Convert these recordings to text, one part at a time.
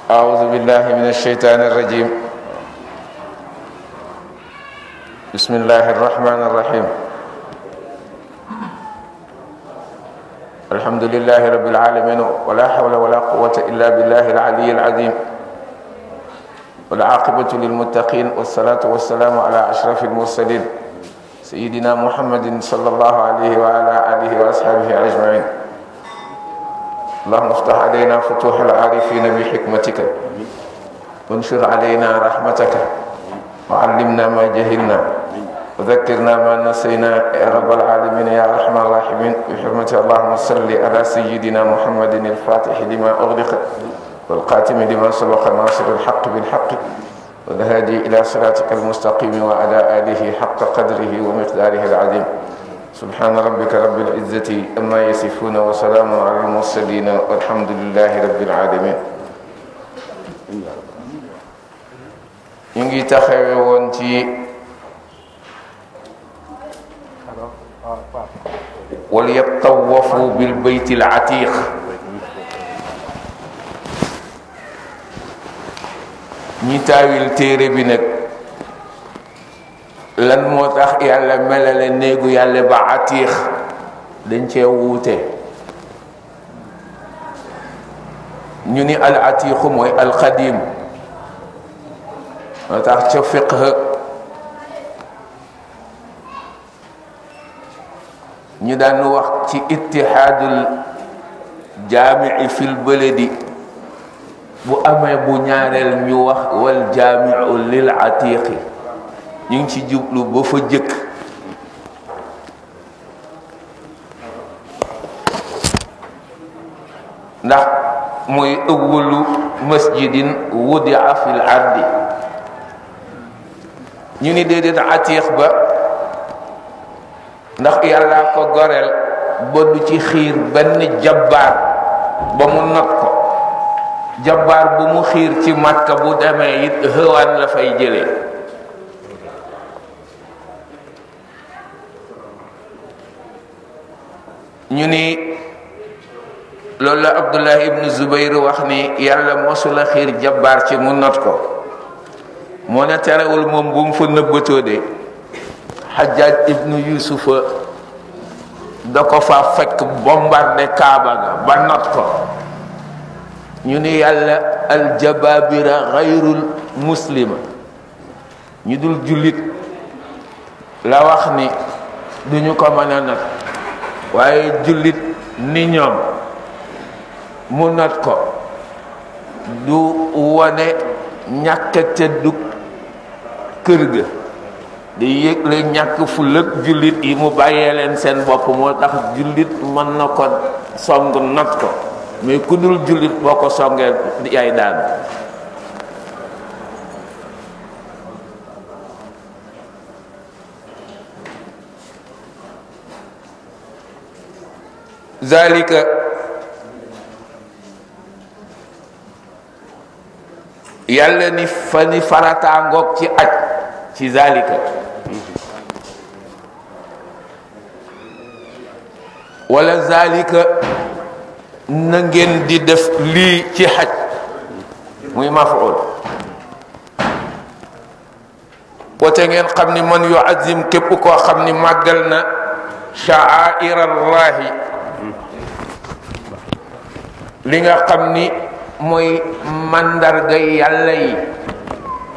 أعوذ بالله من الشيطان الرجيم. بسم الله الرحمن الرحيم. الحمد لله رب العالمين، ولا حول ولا قوة إلا بالله العلي العظيم، والعاقبة للمتقين، والصلاة والسلام على أشرف المرسلين سيدنا محمد صلى الله عليه وعلى آله وأصحابه أجمعين. اللهم افتح علينا فتوح العارفين بحكمتك، وانشر علينا رحمتك، وعلمنا ما جهلنا، وذكرنا ما نسينا يا رب العالمين يا أرحم الراحمين. بحرمة اللهم صل على سيدنا محمد الفاتح لما أغلق والقاتم لما سبق ناصر الحق بالحق والهادي إلى صراطك المستقيم وعلى آله حق قدره ومقداره العظيم. سبحان ربك رب العزة أما يصفون وسلام على المرسلين والحمد لله رب العالمين. ñu ngi taxawe woon ci wal yattawafu bil baytil atiq. ñi taawil téere bi nag lan moo tax yàlla melale néegu yàlla ba atiix dañ cee wuute. ñu ni al atiixu mooy al xadim, moo tax ca fiqh ñu daan wax ci ittihaadul jaamici fil baladi, bu amee bu ñaareel ñu wax wal jaamiu lil atiqi, ñu ngi ci jublu ba fa jëkk. ndax mooy ëwwalu masjidin wudia fil ardi. ñu ni déedéet atiq ba ndax yàlla ko goreel ba du ci xiir benn jabbaar ba mu not ko. jabbaar bu mu xiir ci Makka bu demee it xëwaan la fay jëlee. ñu ni loolu la Abdullah ibn Zubayr wax ni yàlla mosula xiir jabbaar ci mu not ko. moo ne terewul moom bu mu fa nëbbatoo de Hajjaj ibnu Yusufa da ko fa fekk bombardé Kaaba ga ba not ko. ñu ni yàlla aljababira xayrul muslima, ñu dul jullit la wax ni duñu ko mën a nat, waaye jullit ni ñoom mu nat ko du wone ñàkk tëddu kër ga, di yëgle ñàkk fu lëg jullit yi mu bàyyee leen seen bopp. moo tax jullit mën na ko song nat ko, mais ku dul jullit boo ko songee yaay daanu. zalika yàlla ni fa ni farataa ngoog ci aj ci zalika. wala zalika na ngeen di def lii ci xaj, muy mafuul. woote ngeen xam ni man yuazim képp koo xam ni màggal na sha'airallahi, li nga xam ni mooy mandarga yàlla yi,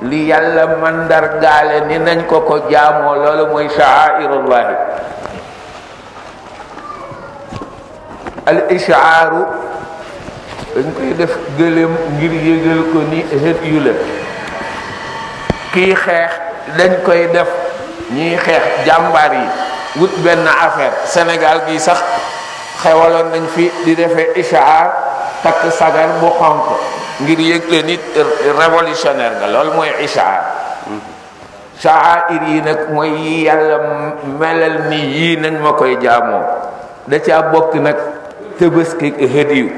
li yàlla mandargaale ni nañ ko ko jaamoo, loolu mooy sha'airullahi. al ishaaru dañ koy def gëléem ngir yëgal ko ni xët yu la. kii xeex dañ koy def, ñiy xeex jàmbaar yi wut benn affaire. Sénégal gi sax xewaloon nañ fi di defee ishaar, takk sagar bu xonq ngir yëgle nit révolutionnaire nga. loolu mooy ishaar. sha'air yi nag mooy yi yàlla melal ni yii nañ ma koy jaamoo. da caa bokk nag Tabaski hadiyu.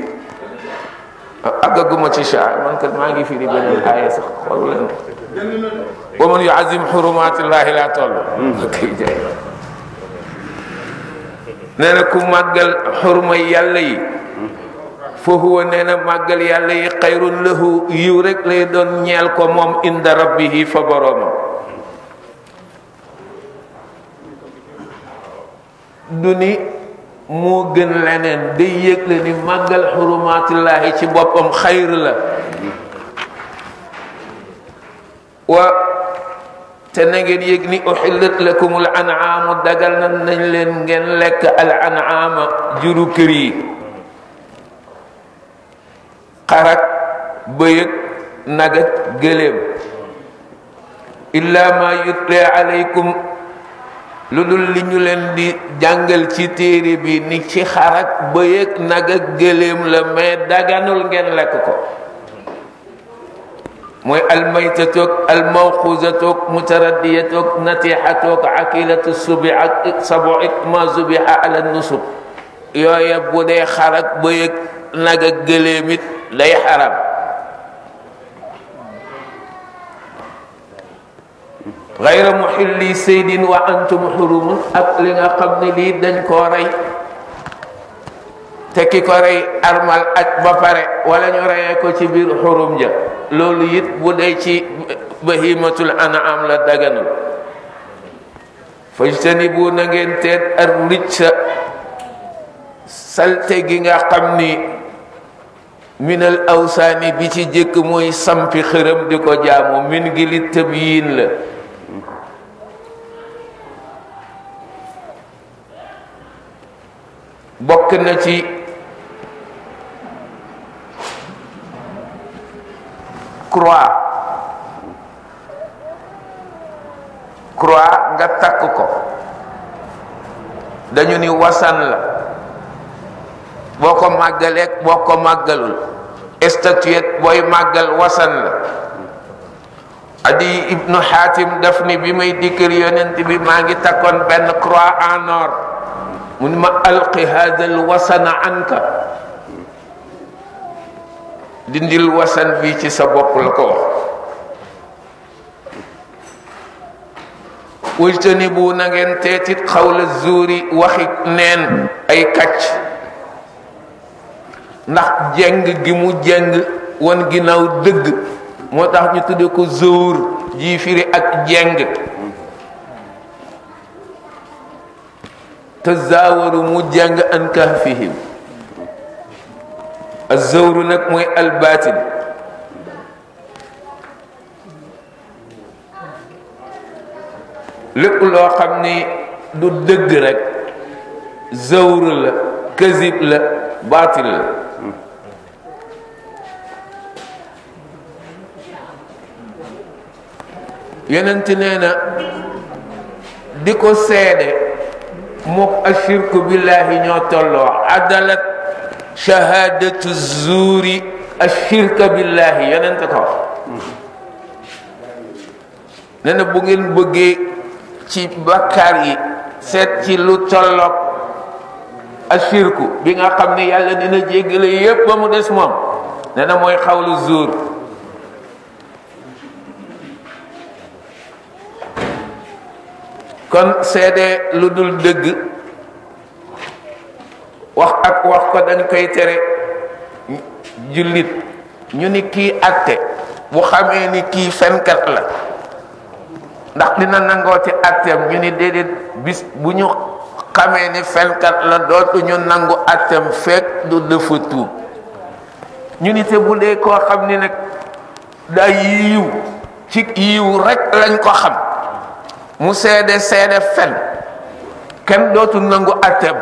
àggaguma ci sha'air man kat maa ngi fi di beneen aaya sax xool leen. wa man yu'azzim hurumatillahi la toll. nee na ku màggal xurma yàlla yi fa huwa nee na màggal yàlla yi xayrun lahu yiw rek lay doon ñeel ko moom inda rabbihi fa boroomam. du ni moo gën leneen day yëg la ni màggal xurumaatillaahi ci boppam xayr la. wa te na ngeen yëg ni uxillat lakumul an'aamu dagal nañ leen ngeen lekk al an'aama juru kër yi. xarak bëyëg nag ak gëléem illa ma yutle alaykum lu dul li ñu leen di jàngal ci téere bi ni ci xarak bëyëg nag ak gëléem la mais daganul ngeen lekk ko mooy almaytatoog almawxuzatoog mutaraddiyatoog natixatoog akilatu subi ak sabu ma zubiha ala nusub yooye bu dee xarak bëyëg nag ak gëléem it lay xaram. gayra muxilli saydin wa antum xurumun ak li nga xam ne lii dañ koo rey te ki ko rey armal aj ba pare wala ñu reyee ko ci biir xurum ja loolu it bu dee ci bahimatul an'am la daganul. fajtanibu na ngeen teet ar rijsa salte gi nga xam ni minal awsaani bi ci jëkk mooy sampi xërëm di ko jaamu min gi li tëbyiin la. bokk na ci croix nga takk ko dañu ni wasan la boo ko màggaleek boo ko màggalul statuette booy màggal wasan la. Adi ibnu Hatim daf ni bi may dikkër yonent bi maa ngi takkoon benn croix en or mu ni ma alqi hadal wasana anka dindil wasan bi ci sa bopp la ko wax. wajtanibu na ngeen teetit xawla zuuri waxi neen ay kàcc ndax jeng gi mu jeng wan ginnaaw dëgg moo tax ñu tudde ko zuur ji firi ak jeng. tazaawaru mu jeng an kahfihim azawru nag mooy albaatin. lépp loo xam ni du dëgg rek zawru la kazib la baatil la. yonent nee na di ko seede mook ashirku billahi ñoo tolloo adalat shahadatu zuuri ashirka billahi yonent ko nee na bu ngeen bëggee ci bakkaar yi seet ci lu tolloog ashirku bi nga xam ne yàlla dina jéggale yépp ba mu des moom nee na mooy xawlu zuur. kon seede lu dul dëgg wax ko dañ koy tere jullit. ñu ni kii atte bu xamee ni kii fenkat la ndax dina nangoo ci atteem ñu ni déedéet bis bu ñu xamee ni fenkat la dootuñu nangu atteem fekk du dafa tuub. ñu ni te bu dee koo xam ni nag daa yiiw ci yiiw rek lañ ko xam mu seede fen kenn dootu nangu atteem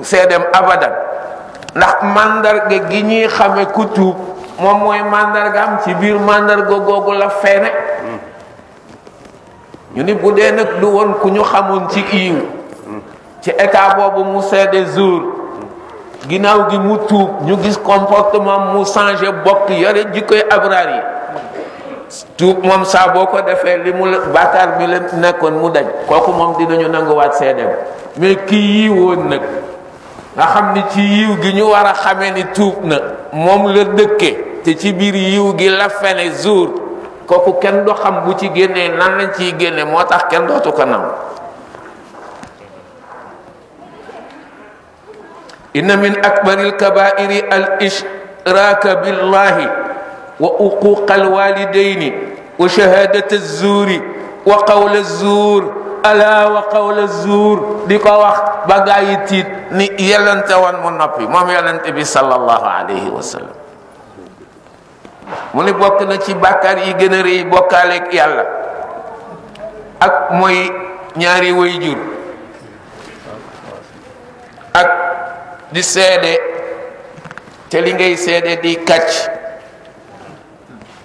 seedeem abadan ndax mandarga gi ñuy xame ku tuub moom mooy mandargaam ci biir mandarga googu la fene. ñu ni bu dee nag du woon ku ñu xamoon ci yiiw ci état boobu mu seede zuur ginnaaw gi mu tuub ñu gis comportement mu changé bokk yore jikkoy abraar yi tuub moom saa boo ko defee li mu la bàkkaar bi la nekkoon mu dañ kooku moom dinañu nanguwaat seedeem. mais ki yiiwoon nag nga xam ni ci yiw gi ñu war a xamee ni tuub na moom la dëkke te ci biir yiw gi la fene zuur kooku kenn du xam bu ci génnee nan lañ ciy génne moo tax kenn dootu ko nam. inna min akbaril kabairi al ishraka billahi wa uquqa al walidayni wa shahadata az-zuri wa qawla az-zur ala wa qawla az-zur di ko wax ba gaa yi tiit ni yelante woon mu noppi moom yonente bi sallallahu alayhi wa sallam mu ni bokk na ci bàkkaar yi gën a rëy bokkaaleeg yàlla ak mooy ñaari waajur ak di seede te li ngay seede di kàcc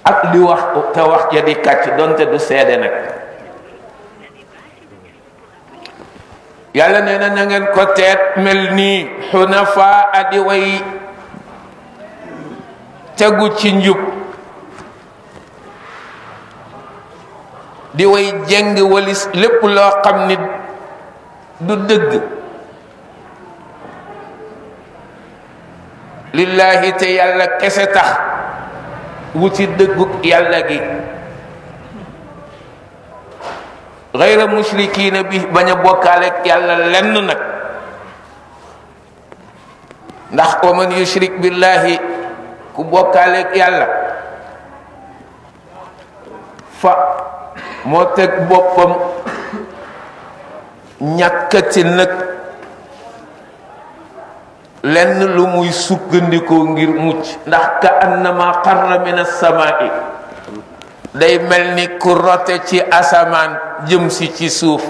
ak di wax te wax ja di kàcc donte du seede nag yàlla nee na na ngeen ko teet mel nii xunafa adi way tegu ci njub di way jeng walis lépp loo xam ni du dëgg lillahi te yàlla kese tax wuti dëggu yàlla gi gayra mushrikiina bi bañ a bokkaaleeg yàlla lenn nag ndax wa man yushrik billahi ku bokkaaleeg yàlla fa moo teg boppam ñàkkati nag lenn lu muy sukkandikoo ngir mucc ndax ka annama qarra min as-samaa'i day mel ni ku rote ci asamaan jëm si ci suuf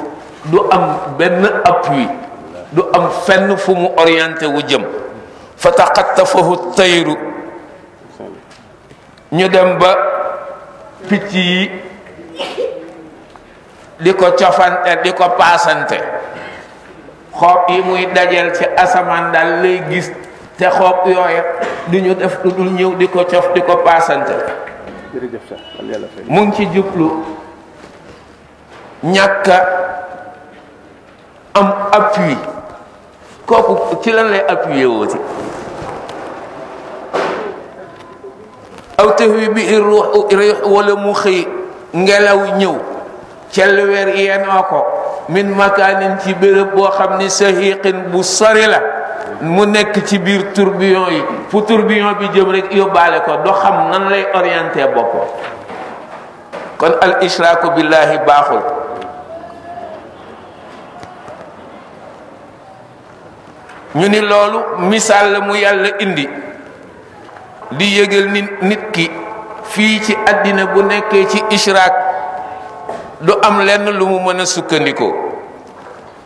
du am benn appui du am fenn fu mu orienté wu jëm fa taqattafahu tayru ñu dem ba picc yi di ko cofante di ko paasante xoob yi muy dajel ci asamaan daal lay gis te xoob yooya du ñu def lu dul ñëw di ko cof di ko paasante mu ngi ci jublu ñàkk am appui kooku ci lan lay appuyer wooti aw tahwi bi ruux wala mu xëy ngelaw ñëw cell weer yenoo ko min makaanin ci béréb boo xam ni sahiqin bu sori la mu nekk ci biir tourbillon yi fu tourbillon bi jëm rek yóbbaale ko doo xam nan lay orienté boppam kon al ishraaku billahi baaxul ñu ni loolu misaal la mu yàlla indi di yëgal nit ki fii ci àddina bu nekkee ci ishraak du am lenn lu mu mën a sukkandikoo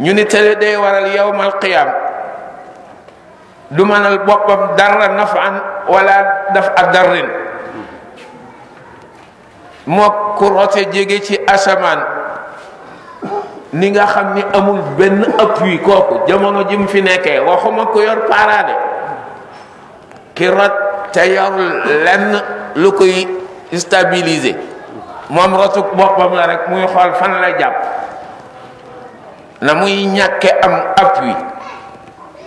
ñu ni tele day waral yawmal qiyaam du mënal boppam dara nafan wala daf a darrin moo ku rote jege ci asamaan ni nga xam ni amul benn appui kooku jamono ji mu fi nekkee waxuma ku yor paraade ki rot te yorul lenn lu koy stabiliser moom rotuk boppam la rek muy xool fan la jàpp na muy ñàkke am appui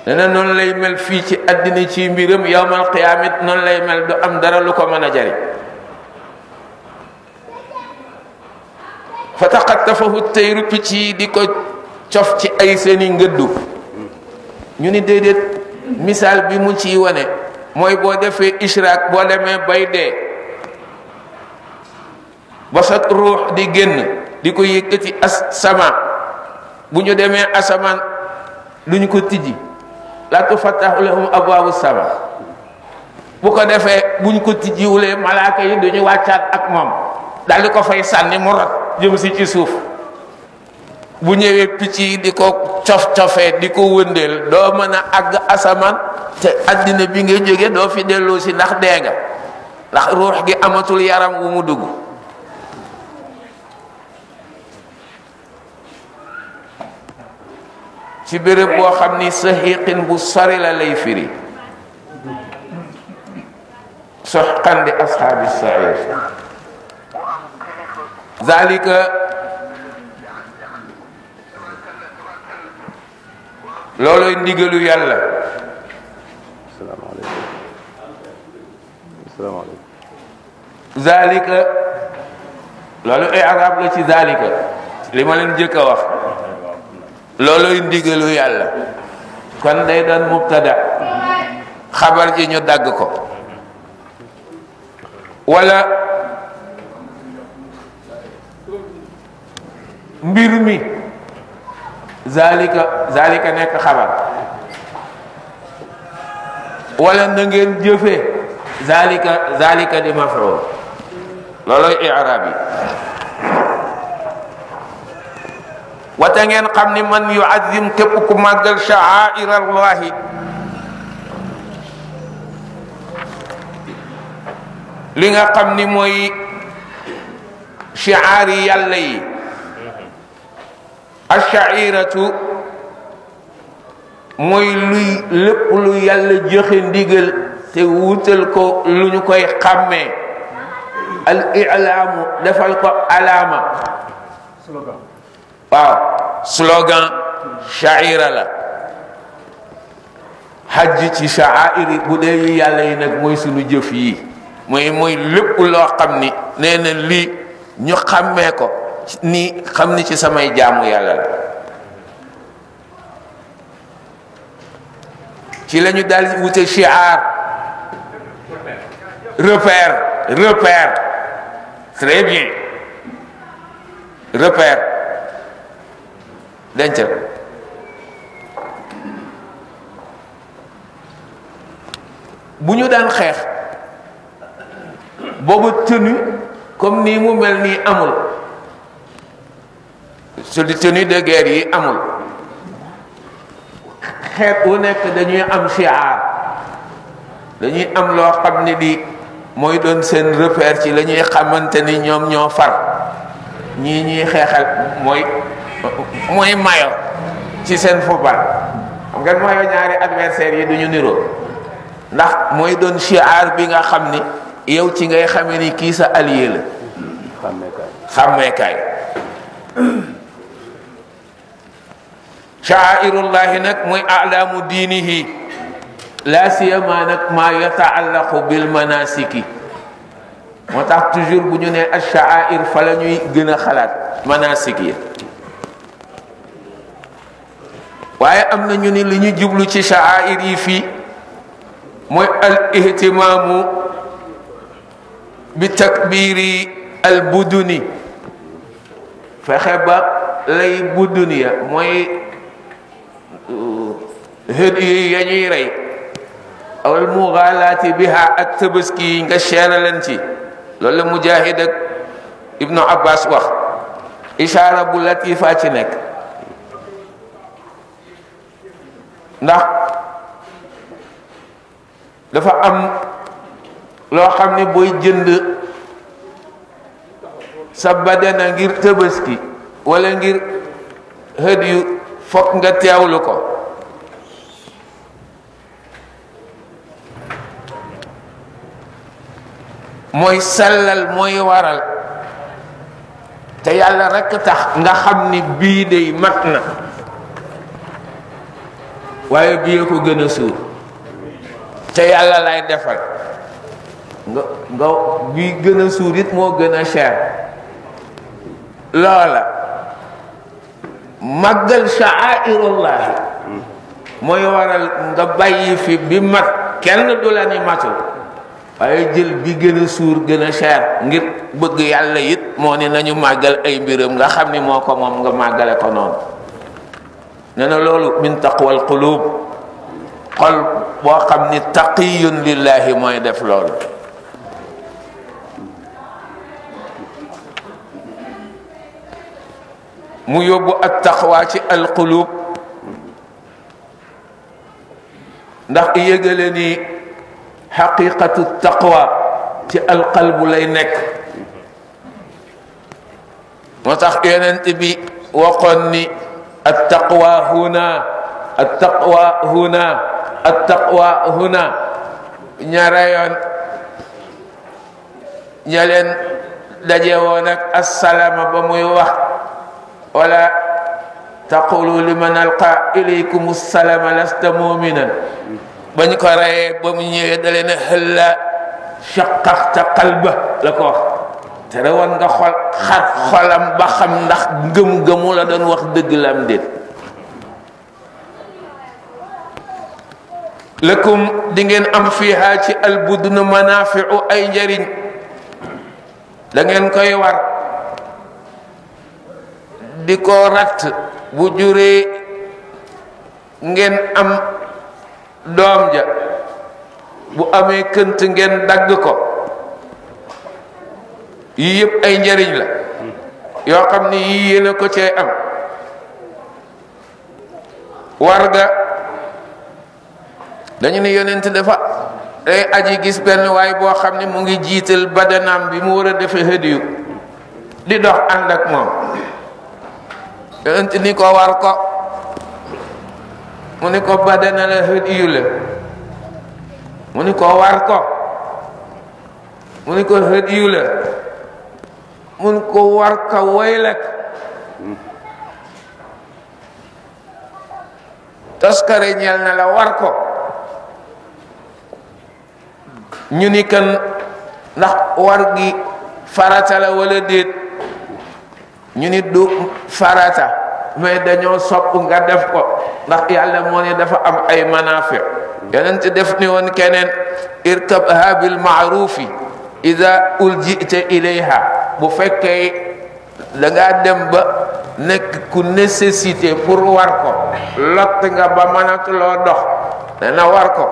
dana noonu lay mel fii ci àddina ci mbiram yawmal qiyaamit noonu lay mel du am dara lu ko mën a jariñ fa taqattafahu tayru picc yi di ko cof ci ay seeni ngëddu ñu ni déedéet misaal bi mu ciy wane mooy boo defee ishraak boo demee bay dee ba sa ruux di génn di ko yëkkati asamaan bu ñu demee asamaan duñu ko tijji la tufattahu lahum abwaabu sama bu ko defee buñ ko tijjiwulee malaaka yi duñu wàccaat ak moom daal di ko fay sànni mu rot jëm si ci suuf bu ñëwee picc yi di ko cof-cofee di ko wëndeel doo mën a àgg asamaan te àddina bi nga jóge doo fi delloo si ndax dee nga ndax ruux gi amatul yaram wu mu dugg ci béréb boo xam ni sahiqin bu sori la lay firi soxqan di ashaabi sair zalika looloy ndigalu yàlla zalika loolu ay arab la ci zalika li ma leen jëkk a wax looloy ndigalu yàlla kon day doon mubtada xabar ji ñu dagg ko wala mbir mi zalika nekk xabar wala na ngeen jëfe zalika di maf'ul looloy i'rab yi wata ngeen xam ni man yu'azzim képp ku màggal sha'air allahi li nga xam ni mooy shi'aari yàlla yi ash-sha'iratu mooy luy lépp lu yàlla joxe ndigal te wutal ko lu ñu koy xàmmee al i'laamu defal ko alaama waaw slogan sha'ira la hajj ci sha'air yi bu dee yi yàlla yi nag mooy sunu jëf yi mooy lépp loo xam ni nee na lii ñu xàmmee ko ni xam ni ci samay jaamu yàlla la ci lañu daal wute shi'ar repère très bien repère dencal bu ñu daan xeex boobu tenue comme nii mu mel nii amul su di tenue de guerre yi amul xeet wu nekk dañuy am shi'ar dañuy am loo xam ne di mooy doon seen repère ci la ñuy xamante ni ñoom ñoo far ñii ñuy xeexal mooy mayo ci seen football xam nga mayo ñaari adversaires yi duñu niroo ndax mooy doon shi'ar bi nga xam ni yow ci ngay xamee ni kii sa allié la xàmmeekaay sha'airullahi nag mooy a'lamu diinihi la siyama nag ma yataallaqu bil manasiki moo tax toujours bu ñu ne ash-sha'air fa la ñuy gën a xalaat manasik yi waaye am na ñu ni li ñu jublu ci sha'air yi fii mooy al ihtimaamu bi takbiri al buduni fexe ba lay buduni ya mooy hëd yi ya ñuy rey awal mughalaati biha ak tabaski yi nga seera leen ci loolu la Mujahid ak Ibnu Abbas wax ishaara bu latifa ci nekk ndax dafa am loo xam ne booy jënd sa badana ngir tabaski wala ngir hëd yu fokk nga teewlu ko mooy sellal mooy waral te yàlla rekk tax nga xam ni bii dey mat na waaye bii ko gën a suur te yàlla lay defal nga bii gën a suur it moo gën a cher loola màggal sha'airullahi mooy waral nga bàyyi fi bi mat kenn du la ni matul waaye jël bi gën a suur gën a cher ngir bëgg yàlla it moo ni nañu màggal ay mbiram nga xam ni moo ko moom nga màggale ko noonu nee na loolu min taqwal qulub xol boo xam ni taqiyun lillahi mooy def loolu mu yóbbu at taqwa ci al qulub ndax yëgale ni xaqiqatu taqwa ci alqalbu lay nekk moo tax yonent bi waxoon ni attaqwa huna attaqwa huna attaqwa huna ñaara yoon ña leen daje woon ak assalama ba muy wax wala taqulu liman alqa ilaykum assalama lasta muminan bañ ko reyee ba mu ñëwee da leen a hëlla shaqaqta qalba la ko wax te rewoon nga xol xat xolam ba xam ndax ngëm-ngëmu la doon wax dëgg la am déet lakum di ngeen am fiha ci albudun manafiu ay njariñ da ngeen koy war di ko rat bu juree ngeen am doom ja bu amee kënt ngeen dagg ko yii yëpp ay njariñ la yoo xam ni yii yéen a ko cee am warga dañu ne yonent dafa day aji gis benn waay boo xam ne mu ngi jiital badanaam bi mu war a defe hëdiyu di dox ànd ak moom yonent ni ko war ko mu ni ko badana la hëdiyu la mu ni ko war ko mu ni ko hëdiyu la mu ni ko war ka waylak toskare ñeel na la war ko ñu ni kan ndax war gi farata la wala déet ñu ni du farata mais dañoo sopp nga def ko ndax yàlla moo ne dafa am ay manafi yeneen ci def ni woon keneen irkabha bil maarufi ida uljita ilayha bu fekkee da ngaa dem ba nekk ku nécessité pour war ko lott nga ba mënatuloo dox dana war ko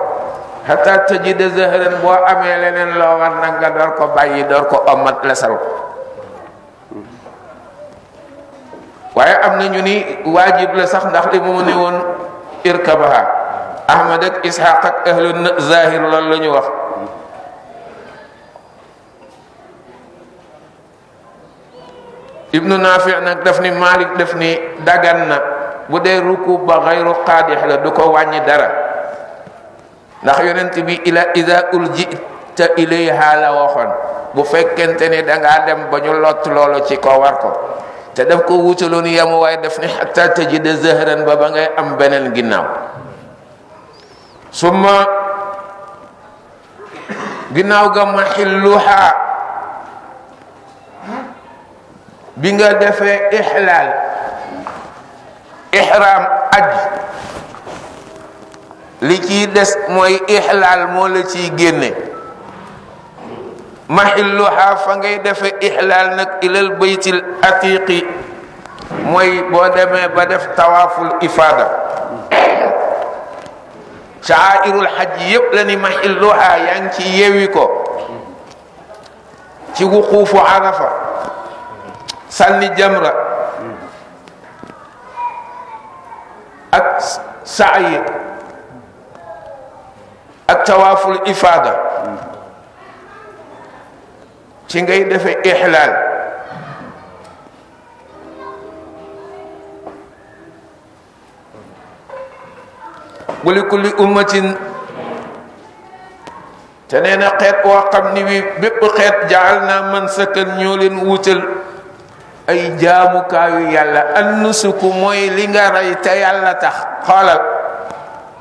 hatta tajida zahran boo amee leneen loo war nag nga door ko bàyyi door ko omat lesal ko waaye am na ñu ni waajib la sax ndax li mu ne woon irkabaha ahmad ak ishaq ak ahlu zahir loolu la ñu wax ibnu nafi nag daf ni malik daf ni dagan na bu dee ruku ba xayru qaadix la du ko wàññi dara ndax yonent bi ida uljita ilayha la waxoon bu fekkente ne dangaa dem ba ñu lott loolu ci ko war ko te daf ko wutaloon yamu waaye daf ni hatta tajida zahran ba ngay am beneen ginnaaw summa ginnaaw ga mahilluha bi nga defee ihlal ihram aj li ciy des mooy ihlal moo la ciy génne mahilluha fa ngay defe ihlal nag ilal baytil atiqi mooy boo demee ba def tawaaful ifada sha'airul hajj yëpp la ni mahilluha yaa ngi ci yewi ko ci wuquufu arafa sànni jamra ak sa'yi ak tawaaful ifada ci ngay defe ihlal wali kulli ummatin te nee na xeet woo xam ni wi bépp xeet jaal naa man sakkan ñoo leen wutal ay jaamukaayu yàlla an nusuku mooy li nga rey te yàlla tax xoolal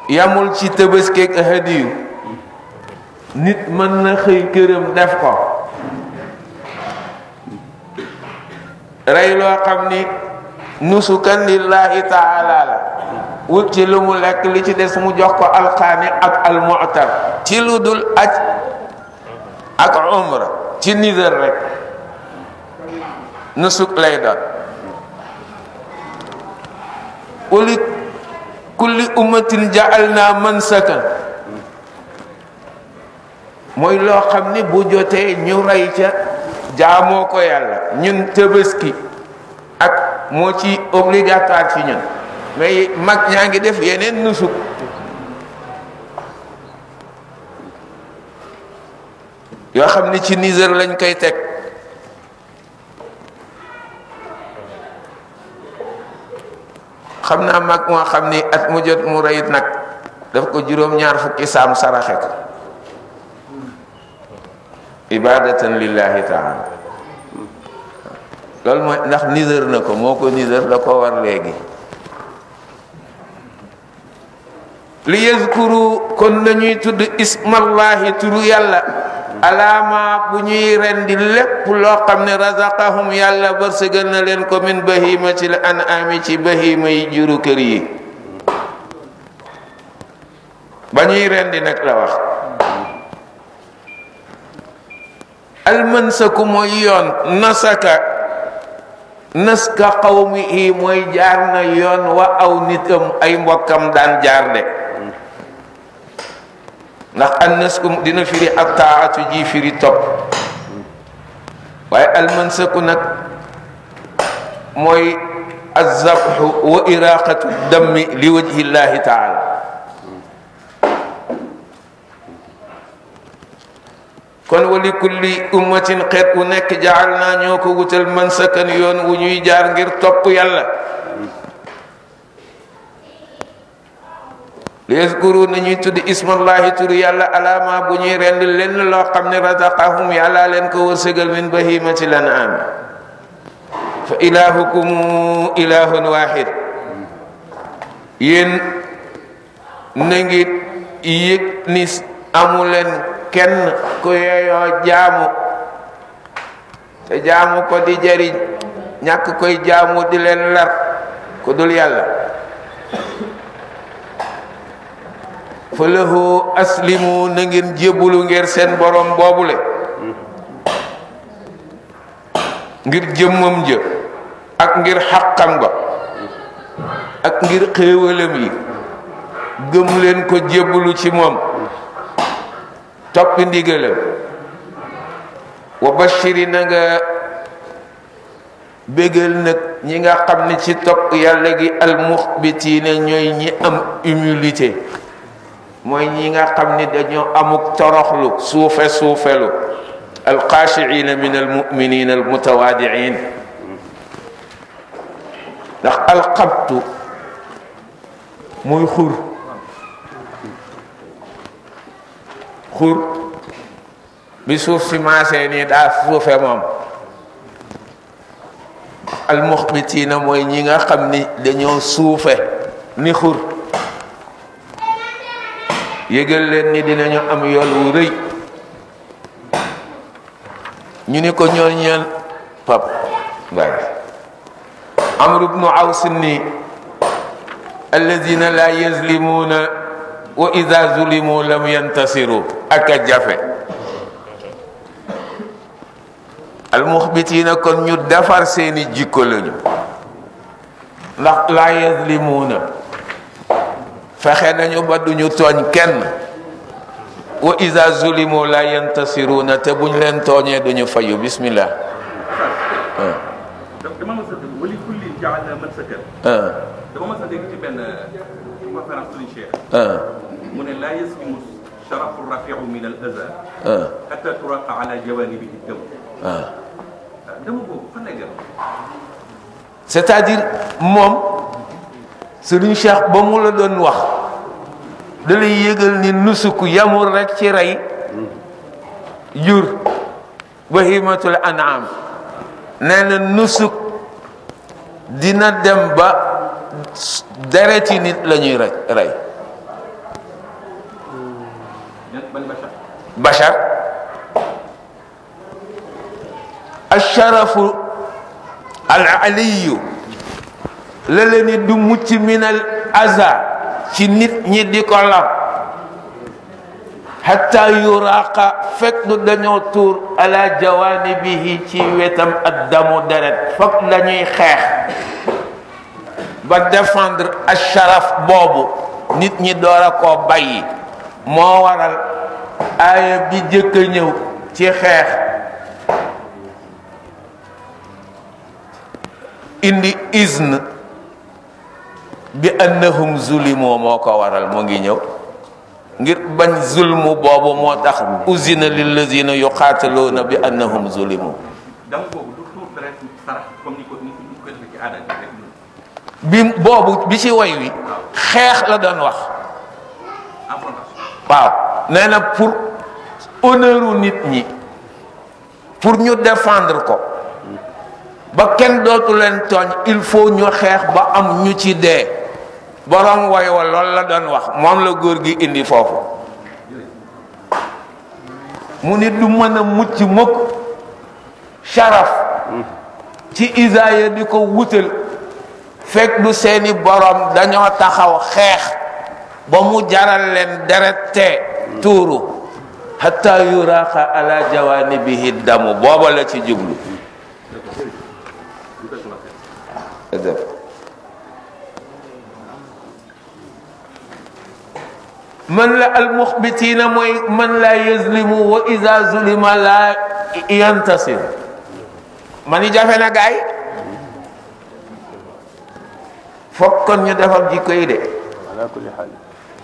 yamul ci tëbëskeeg hadiyu nit mën na xëy këram def ko rey loo xam ni nusukan lillahi taala la wut ci lu mu lekk li ci des mu jox ko alqaani ak almu'tar ci lu dul aj ak umra ci nizar rek nusuk lay doon wali kulli ummatin ja'alna mansakan mooy loo xam ni bu jotee ñu rey ca jaamoo ko yàlla ñun Tabaski ak moo ci obligatoire ci ñun mais mag ñaa ngi def yeneen nusuk yoo xam ni ci Niger lañ koy teg xam naa mag moo xam ni at mu jot mu reyit nag daf ko juróom-ñaar fukki saam saraxe ko ibadatan lillahi taala loolu mooy ndax Niger na ko moo ko Niger da ko war léegi li yazkuru kon nañuy tudd ismallahi turu yàlla alaama bu ñuy rendi lépp loo xam ne razaqahum yàlla bërsëgal na leen ko min bahimatil an'ami ci bahima yi juru kër yi ba ñuy rendi nag la wax. almansaku mooy yoon. naska qawmihi mooy jaar na yoon wa aw nitam ay mbokkam daan jaar de. ndax annasku dina firi attaatu ji firi topp, waaye almansaku nag mooy azabhu wa iraqatu dammi li wajhi llahi taala. kon wali kulli ummatin xeet wu nekk jaal naa ñoo ko wutal mansakan yoon wu ñuy jaar ngir topp yàlla. li yaskuru nañuy tudd ismallahi turu yàlla alaama bu ñuy rend lenn loo xam ne razaqahum yàlla leen ko wërsëgal min bahimati lan am. fa ilahukum ilahun wahid. yéen na ngi yëg ni amu leen kenn ku yeeyoo jaamu te jaamu ko di jariñ, ñàkk koy jaamu di leen lar ku dul yàlla. fa lahu aslimu na ngeen jébbalu ngir seen borom boobule, ngir jëmmam jë ak ngir xàqam ba ak ngir xéewalam yi. gëm leen ko jébbalu ci moom, toppi ndigalam. wa bashiri na nga bégal nag ñi nga xam ne ci topp yàlla gi almuxbitiina ñooy ñi am humilité, mooy ñi nga xam ni dañoo amuk toroxlu suufelu. alxaashiina min almuminina almutawaadiin. ndax alxabtu muy xur bi suuf si maasee nii daa suufe moom. almuxbitiina mooy ñi nga xam ni dañoo suufe ni xur. yëgal leen ni dinañu am yool wu rëy. ñu ni ko ñoon ñeen pap waaye amr ibnu aws ni alladina la yazlimuuna wa ida zulimu lam yantasiru ak a jafe. almuxbitiina kon ñu defar seeni jikko lañu, ndax la yazlimuuna fexe nañu ba duñu tooñ kenn. wa iza zulimu la yantasiruna te buñ leen tooñee duñu fayu. bismillah. dama mës a dégg wali kulli ja'alna mansakan. dama mës a dégg ci benn conférence Serigne Cheikh. mu ne la yaslimu sharafu rafiu min al aza hatta turaqa ala jawanibihi dam. dama boobu fan lay gën. c'est-à-dire moom Serigne Cheikh ba mu la doon wax da lay yëgal ni nusuku yamul rek ci rey jur bahimatul an'am. nee na nusuk dina dem ba dereti nit la ñuy rey. bashar asharafu al aliyu la leen ni du mucc min al aza ci nit ñi di ko lar hatta yuraqa fekk du dañoo tuur ala jawanibihi ci wetam ak damu deret fokk lañuy xeex ba défendre asharaf boobu nit ñi door a koo bàyyi. moo waral aaya bi jëkk a ñëw ci xeex indi izn bi annahum zulimu moo ko waral mu ngi ñëw ngir bañ zulmu boobu moo tax uzina lillazina yuqaataluuna bi annahum zulimu. bi boobu bi ci way wi xeex la doon wax. waaw nee na pour honneuru nit ñi, pour ñu défendre ko ba kenn dootu leen tooñ, il faut ñu xeex ba am ñu ci dee. borom way wa loolu la doon wax, moom la góor gi indi foofu. mu ni du mën a mucc mukk sharaf ci isaaya di ko wutal fekk du seeni borom dañoo taxaw xeex ba mu jaral leen deret te tuuru hatta yuraqa ala jawanibihi damu booba la ci jublu man la almuxbitiina mooy man la yazlimu wa iza zulima la yantasir mani jafe na gaay fokk kon ñu defal jikko yi de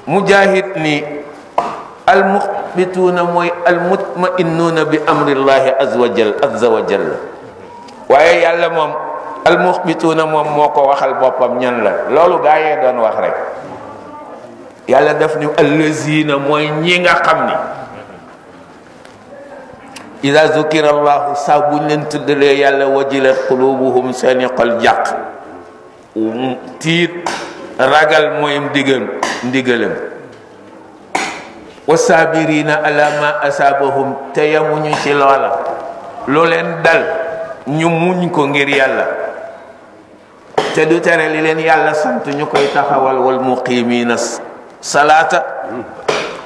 mujahid ni almuxbituuna mooy almutmainnuuna bi amrillahi azza wa jalla waaye yàlla moom almuxbituuna moom moo ko waxal boppam ñan la loolu gaa yee doon wax rek yàlla def ni allazina mooy ñi nga xam ni ida zukira allahu saa buñ leen tuddalee yàlla wajilat qulubuhum seeni xol jàq tiit ragal mooy ndigalam wa sabirina ala ma asabahum te yamuñu ci loola lu leen dal ñu muñ ko ngir yàlla te du tere li leen yàlla sant ñu koy taxawal wal muqimina salaata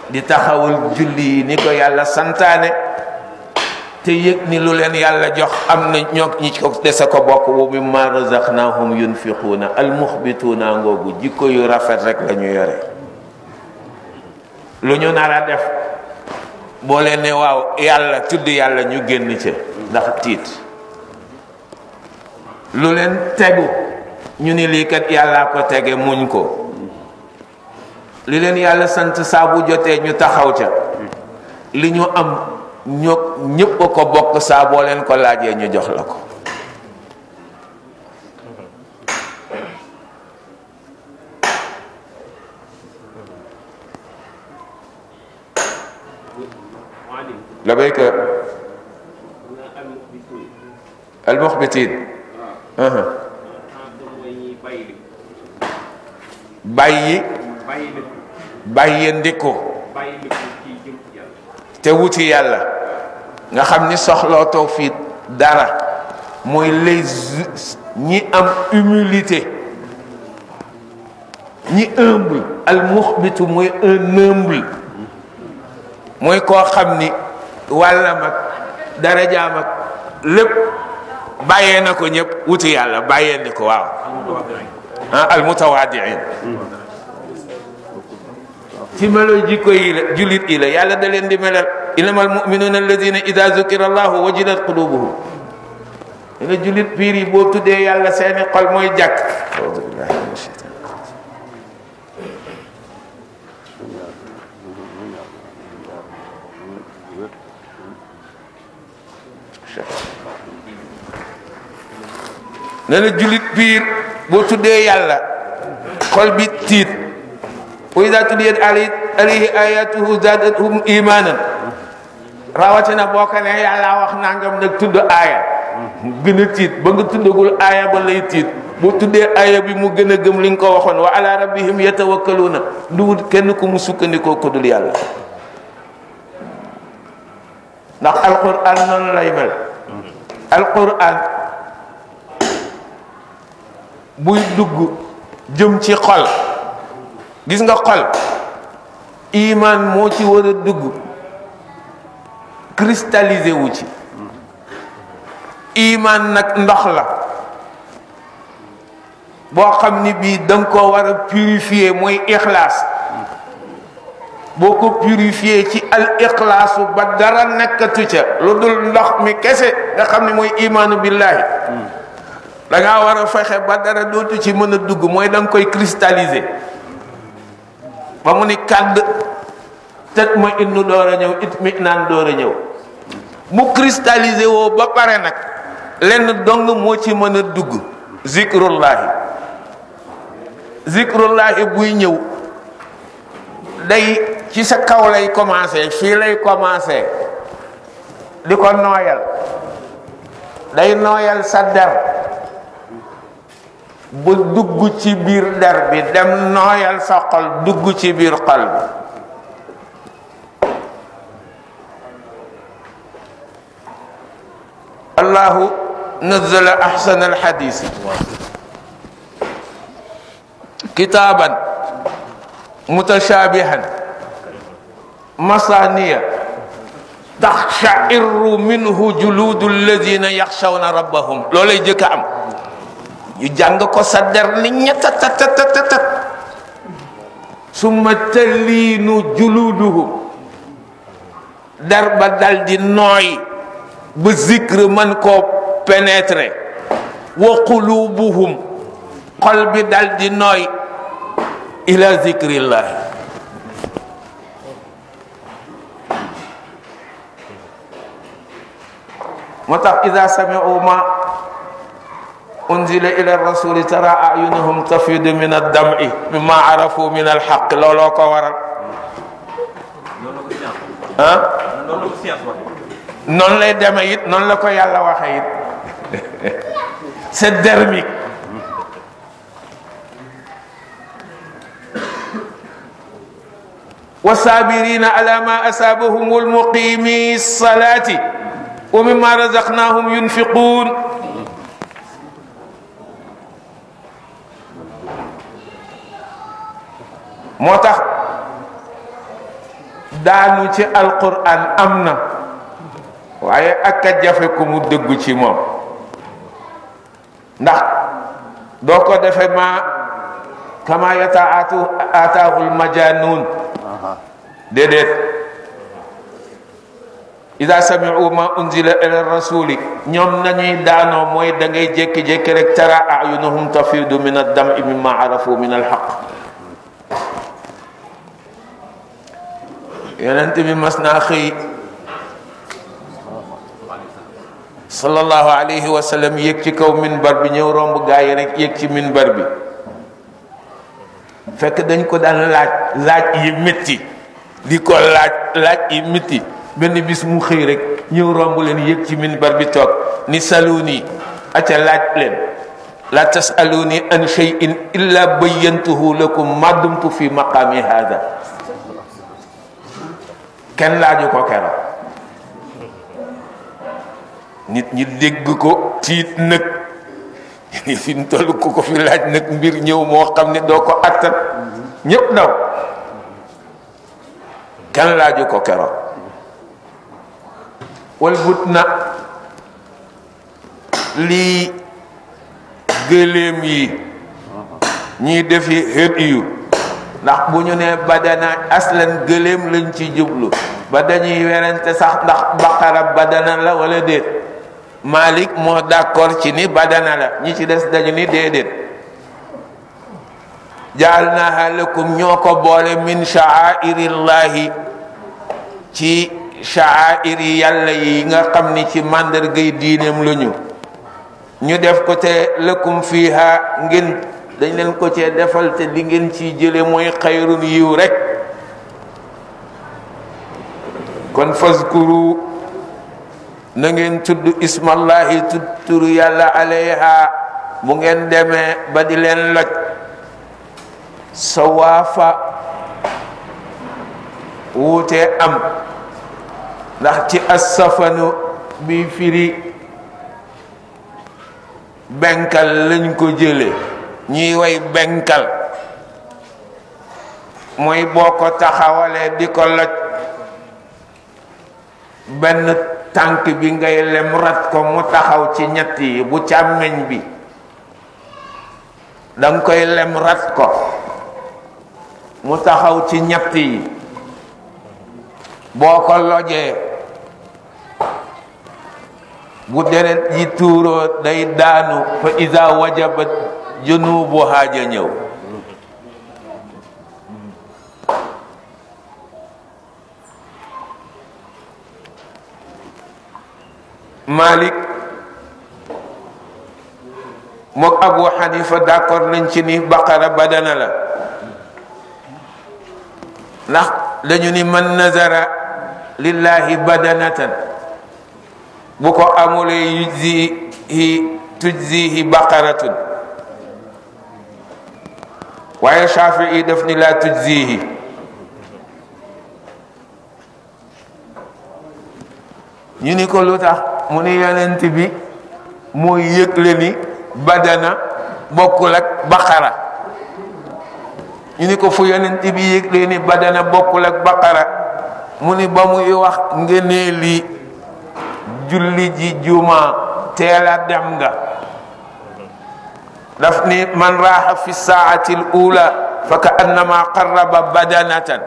di taxawal julli yi ni ko yàlla santaane te yëg ni lu leen yàlla jox am na ñoo ñi ko dese ko bokk wa mimma razaqnahum yunfiquuna almuxbituuna ngoogu jikko yu rafet rek la ñu yore lu ñu nar a def boo leen ne waaw yàlla tudd yàlla ñu génn ca ndax tiit lu leen tegu ñu ni lii kat yàllaa ko tege muñ ko li leen yàlla sant saa bu jotee ñu taxaw ca li ñu am ñoo ñëpp a ko bokk saa boo leen ko laajee ñu jox la ko la béyka almuxbitiin bàyyi ndiku te wuti yàlla nga xam ni soxlootoo fi dara mooy les ñi am humilité ñi humble al muxbitu mooy un humble mooy koo xam ni wàllam ak darajaam ak lépp bàyyee na ko ñëpp wuti yàlla bàyyee ni ko waaw al mutawaadiin ci melo jikko yi la jullit yi la yàlla da leen di melal innamal mu'minuuna alladina ida zukira allahu wajilat qulubuhum ina jullit piir yi boo tuddee yàlla seeni xol mooy jàkk a'uuzu billahi mina shaytaan ne la jullit piir boo tuddee yàlla xol bi tiit wa iza tuliyat alayhi ayatuhu zadatuhum imanan rawatina boo ko ne yàlla wax nangam nag tudd aaya gën a tiit ba nga tuddagul aaya ba lay tiit boo tuddee aaya bi mu gën a gëm li nga ko waxoon wa ala rabbihim yatawakkaluna du kenn ku mu sukkandikoo ko dul yàlla ndax alquran noonu lay mel alquran buy dugg jëm ci xol gis nga xol iman moo ci war a dugg cristallisé wu ci iman nag ndox la boo xam ni bii da nga koo war a purifier mooy ixlaas boo ko purifier ci al ixlaasu ba dara nekkatu ca lu dul ndox mi kese nga xam ni mooy imaanu billahi da ngaa war a fexe ba dara dootu ci mën a dugg mooy da nga koy cristalliser ba mu ni kàdd tët ma innu door a ñëw it mi naan door a ñëw mu cristalliser woo ba pare nag lenn dong moo ci mën a dugg zikrullahi zikrullahi buy ñëw day ci sa kaw lay commencé fii lay commencé di ko nooyal day nooyal sa der bu dugg ci biir der bi dem nooyal sa xol dugg ci biir xol bi allahu nazzala ahsana alhadisi kitaaban mutashabihan masaniya taxsha'irru minhu juludu alladina yaxshawna rabbahum loolay jëkk am ñu jàng ko sa der ni ñettatatatatatat summa talliinu juluduhum der ba dal di nooy ba zikr man koo pénétrer wa qulubuhum xol bi dal di nooy ila zikrillah moo tax ida sami'u ma unzila ila rasuli tara ayunuhum tafidu min ad-dam'i mimma arafu min al-haqq looloo ko waral ah noonu lay demee it noonu la ko yàlla waxe it c'est dermique wasabirina ala ma asabahum walmuqimi salati wa mimma razaqnahum yunfiqun moo tax daanu ci alquran am na waaye ak a jafe ko mu dëggu ci moom ndax doo ko defe ma kama ataahu almajanun déedéet ida sami'u ma unzila ila rasuli ñoom nañuy daanoo mooy da ngay jékki-jékki rek tara ayunuhum tafidu min ad-dam'i mimma arafu min al-haqq yonent bi mas naa xëy sallallahu alayhi wa sallam yéeg ci kaw minbar bi ñëw romb gaa yi rek yéeg ci minbar bi fekk dañ ko daan laaj yi métti di ko laaj yi métti benn bis mu xëy rek ñëw romb leen yéeg ci minbar bi toog ni saluni aca laaj leen la tasaluni an shay'in illa bayyantuhu lakum ma dumtu fi maqami hada kenn laaju ko keroog nit ñi dégg ko tiit nag fi mu toll ku ko fi laaj nag mbir ñëw moo xam ne doo ko attan ñépp daw kenn laaju ko keroog wal but na lii gëléem yi ñiy defi hët yu ndax bu ñu ne badana aslan gëléem lañ ci jublu ba dañuy werante sax ndax baqara badana la wala déet Malik moo d'accord ci ni badana la ñi ci des dañu ni déedéet jaalnaha lakum ñoo ko boole min sha'airillahi ci sha'airi yàlla yi nga xam ni ci màndargay diineem lañu ñu def ko te lakum fiha ngeen dañ leen ko cee defal te li ngeen ciy jële mooy xayrun yiw rek kon fazkuru na ngeen tudd ismallahi turu yàlla alayha bu ngeen demee ba di leen loj sawaafa wuute am ndax ci assafanu bi firi benkal lañ ko jële ñuy way benkal mooy boo ko taxawalee di ko loj benn tànk bi ngay lem rat ko mu taxaw ci ñett yi bu càmmeñ bi danga koy lem rat ko mu taxaw ci ñett yi boo ko lojee bu deret yi tuuroo day daanu fa iza wajabat junubu haaja ñëw Malik mook Abu Hanifa d'accord nañ ci ni baqara badana la ndax dañu ni man nazara lillahi badanatan bu ko amulee tujzihi baqaratun waaye Shafii def ni la tujzihi ñu ni ko lu tax mu ni yonent bi mooy yëgle ni badana bokkul ak baqara ñu ni ko fu yonent bi yëgle ni badana bokkul ak baqara mu ni ba muy wax ngëneeli julli ji juma teela dem nga daf ni man raaxa fi saati al ula fa ka annama qarraba badanatan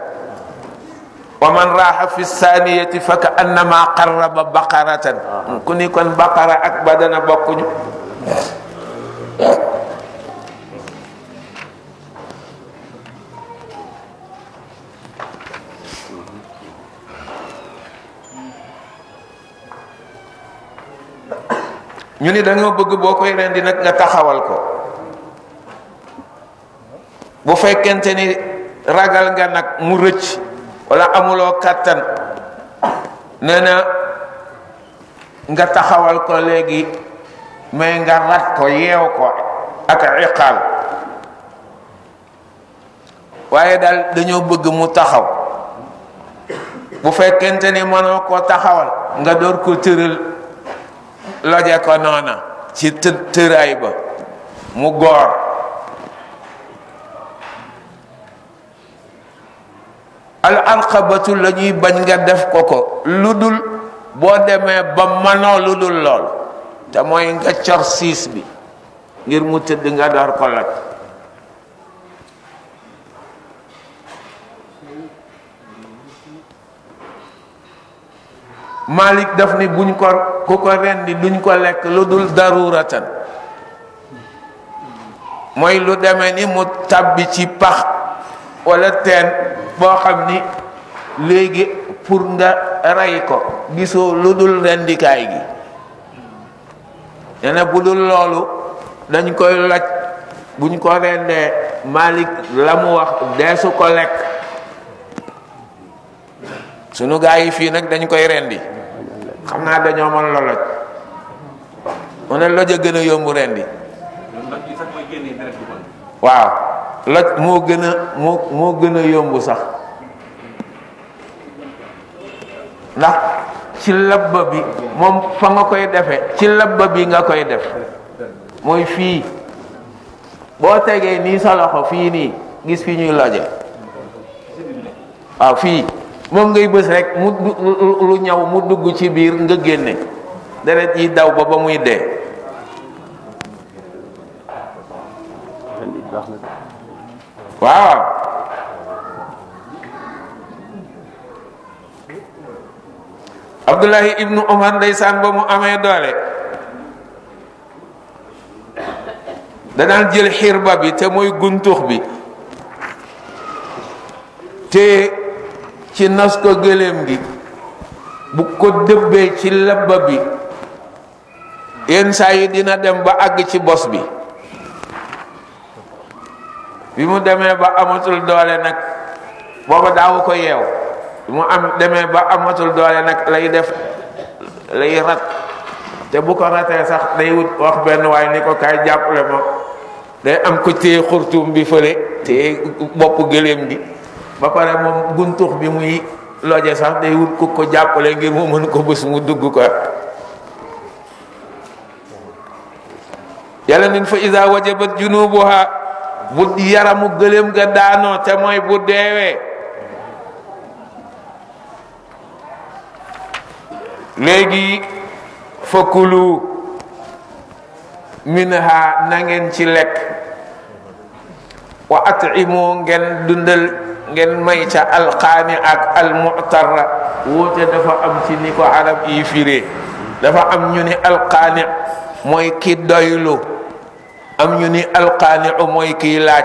wa man raaxa fi saniyati fa ka annama qarraba baqaratan ku ni kon baqara ak badana bokkuñu ñu ni dañoo bëgg boo koy rendi nag nga taxawal ko bu fekkente ni ragal nga nag mu rëcc wala amuloo kàttan nee na nga taxawal ko léegi mais nga rat ko yeew ko ak iqaal waaye daal dañoo bëgg mu taxaw bu fekkente ni mënoo koo taxawal nga door ko tëral loje ko noona ci tëraay ba mu goor al alqabatu la ñuy bañ nga def ko ko lu dul boo demee ba manoo lu dul lool te mooy nga cor siis bi ngir mu tëdd nga door ko loj Malik daf ni buñ ko ku ko rendi duñ ko lekk lu dul daruratan mooy lu demee ni mu tabbi ci pax wala teen boo xam ni léegi pour nga rey ko gisoo lu dul rendikaay gi nee na bu dul loolu dañ koy loj buñ ko rendee Malik la mu wax deesu ko lekk sunu gaa yi fii nag dañ koy rendi xam naa dañoo mën la loj mu ne loj a gën a yomb rendi waaw loj moo gën a moo gën a yomb sax ndax ci labba bi moom fa nga koy defee ci labba bi nga koy def mooy fii boo tegee nii sa loxo fii nii gis fi ñuy loje waaw fii moom ngay bës rek mu lu ñaw mu dugg ci biir nga génne deret yi daw ba muy dee waaw Abdullahi ibnu Umar ndeysaan ba mu amee doole danaan jël xirba bi te mooy guntux bi te ci nas ko gëléem gi bu ko dëbbee ci labba bi yenn saa yi dina dem ba àgg ci bos bi bi mu demee ba amatul doole nag booba daawu ko yeew bi mu demee ba amatul doole nag lay rat te bu ko ratee sax day wut wax benn waaye ni ko kaay jàppale ma day am ko téye xurtum bi fële téye bopp gëléem gi ba pare moom guntux bi muy loje sax day wut ku ko jàppale ngir mu mën ko bés mu dugg ko yàlla nin fa iza wajabat junubuha bu yaramu gëléem ga daanoo te mooy bu deewee léegi fakulu minha na ngeen ci lekk wa at'imu ngeen dundal ngeen may ca alqaani ak almu'tarra woote dafa am ci ni ko arab yi firee dafa am ñu ni alqaani mooy ki doylu am ñu ni alqaani mooy kiy laaj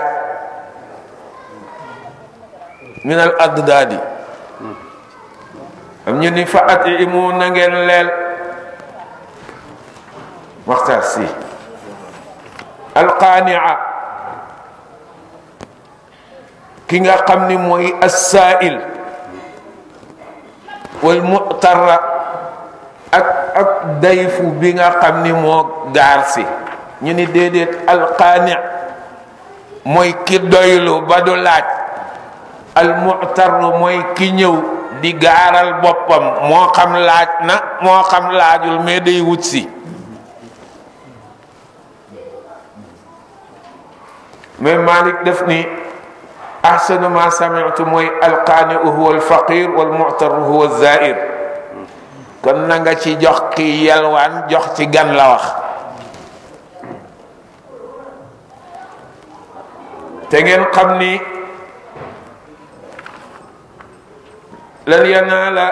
min al addaadi am ñu ni fa at'imu na ngeen leel waxtaan si alqaania ki nga xam ni mooy assaa'il wal mu'tarra ak dayfu bi nga xam ni moo gaar si ñu ni déedéet alqaani mooy ki doylu ba du laaj al mu'tarru mooy ki ñëw di gaaral boppam moo xam laaj na moo xam laajul mais day wut si mais Malik def ni ahsanu ma sami'tu mooy alqaani'u huwa alfaqir walmu'taru huwa alzaa'ir kon na nga ci jox ki yalwaan jox ci gan la wax te ngeen xam ni lan yanaala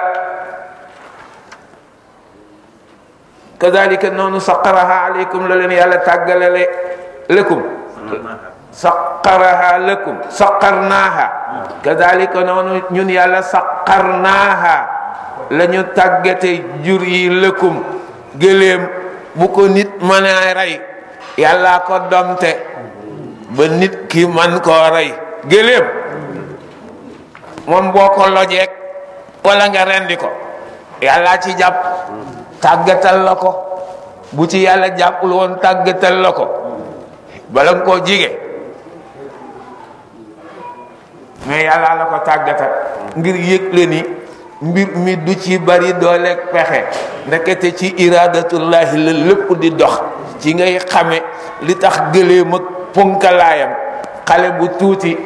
kadalika noonu saqaraha alaykum la leen yàlla tàggalale lakum saqaraha lakum saqarnaaha kadalika noonu ñun yàlla saqarnaaha la ñu tàggate jur yi lakum gëléem bu ko nit mën a rey yàllaa ko domte ba nit ki man koo rey gëléem moom boo ko lojeek wala nga rendi ko yàllaa ci jàpp tàggatal la ko bu ci yàlla jàppul woon tàggatal la ko bala nga koo jige mais yàlla la ko tàggatal ngir yëgle ni mbir mi du ci bari dooleeg pexe ndekete ci iradatullahi la lépp di dox ci ngay xame li tax gëléem ak ponkalaayam xale bu tuuti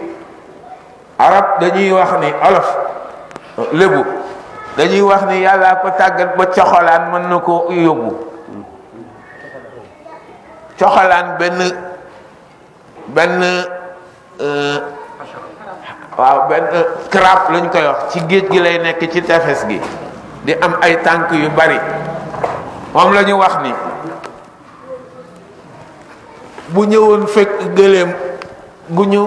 arab dañuy wax ni olof lébu dañuy wax ni yàllaa ko tàggat ba coxolaan mën na koo yóbbu coxolaan benn waaw benn crabe lañ koy wax ci géej gi lay nekk ci tefes gi di am ay tànk yu bari moom la ñu wax ni bu ñëwoon fekk gëléem gu ñu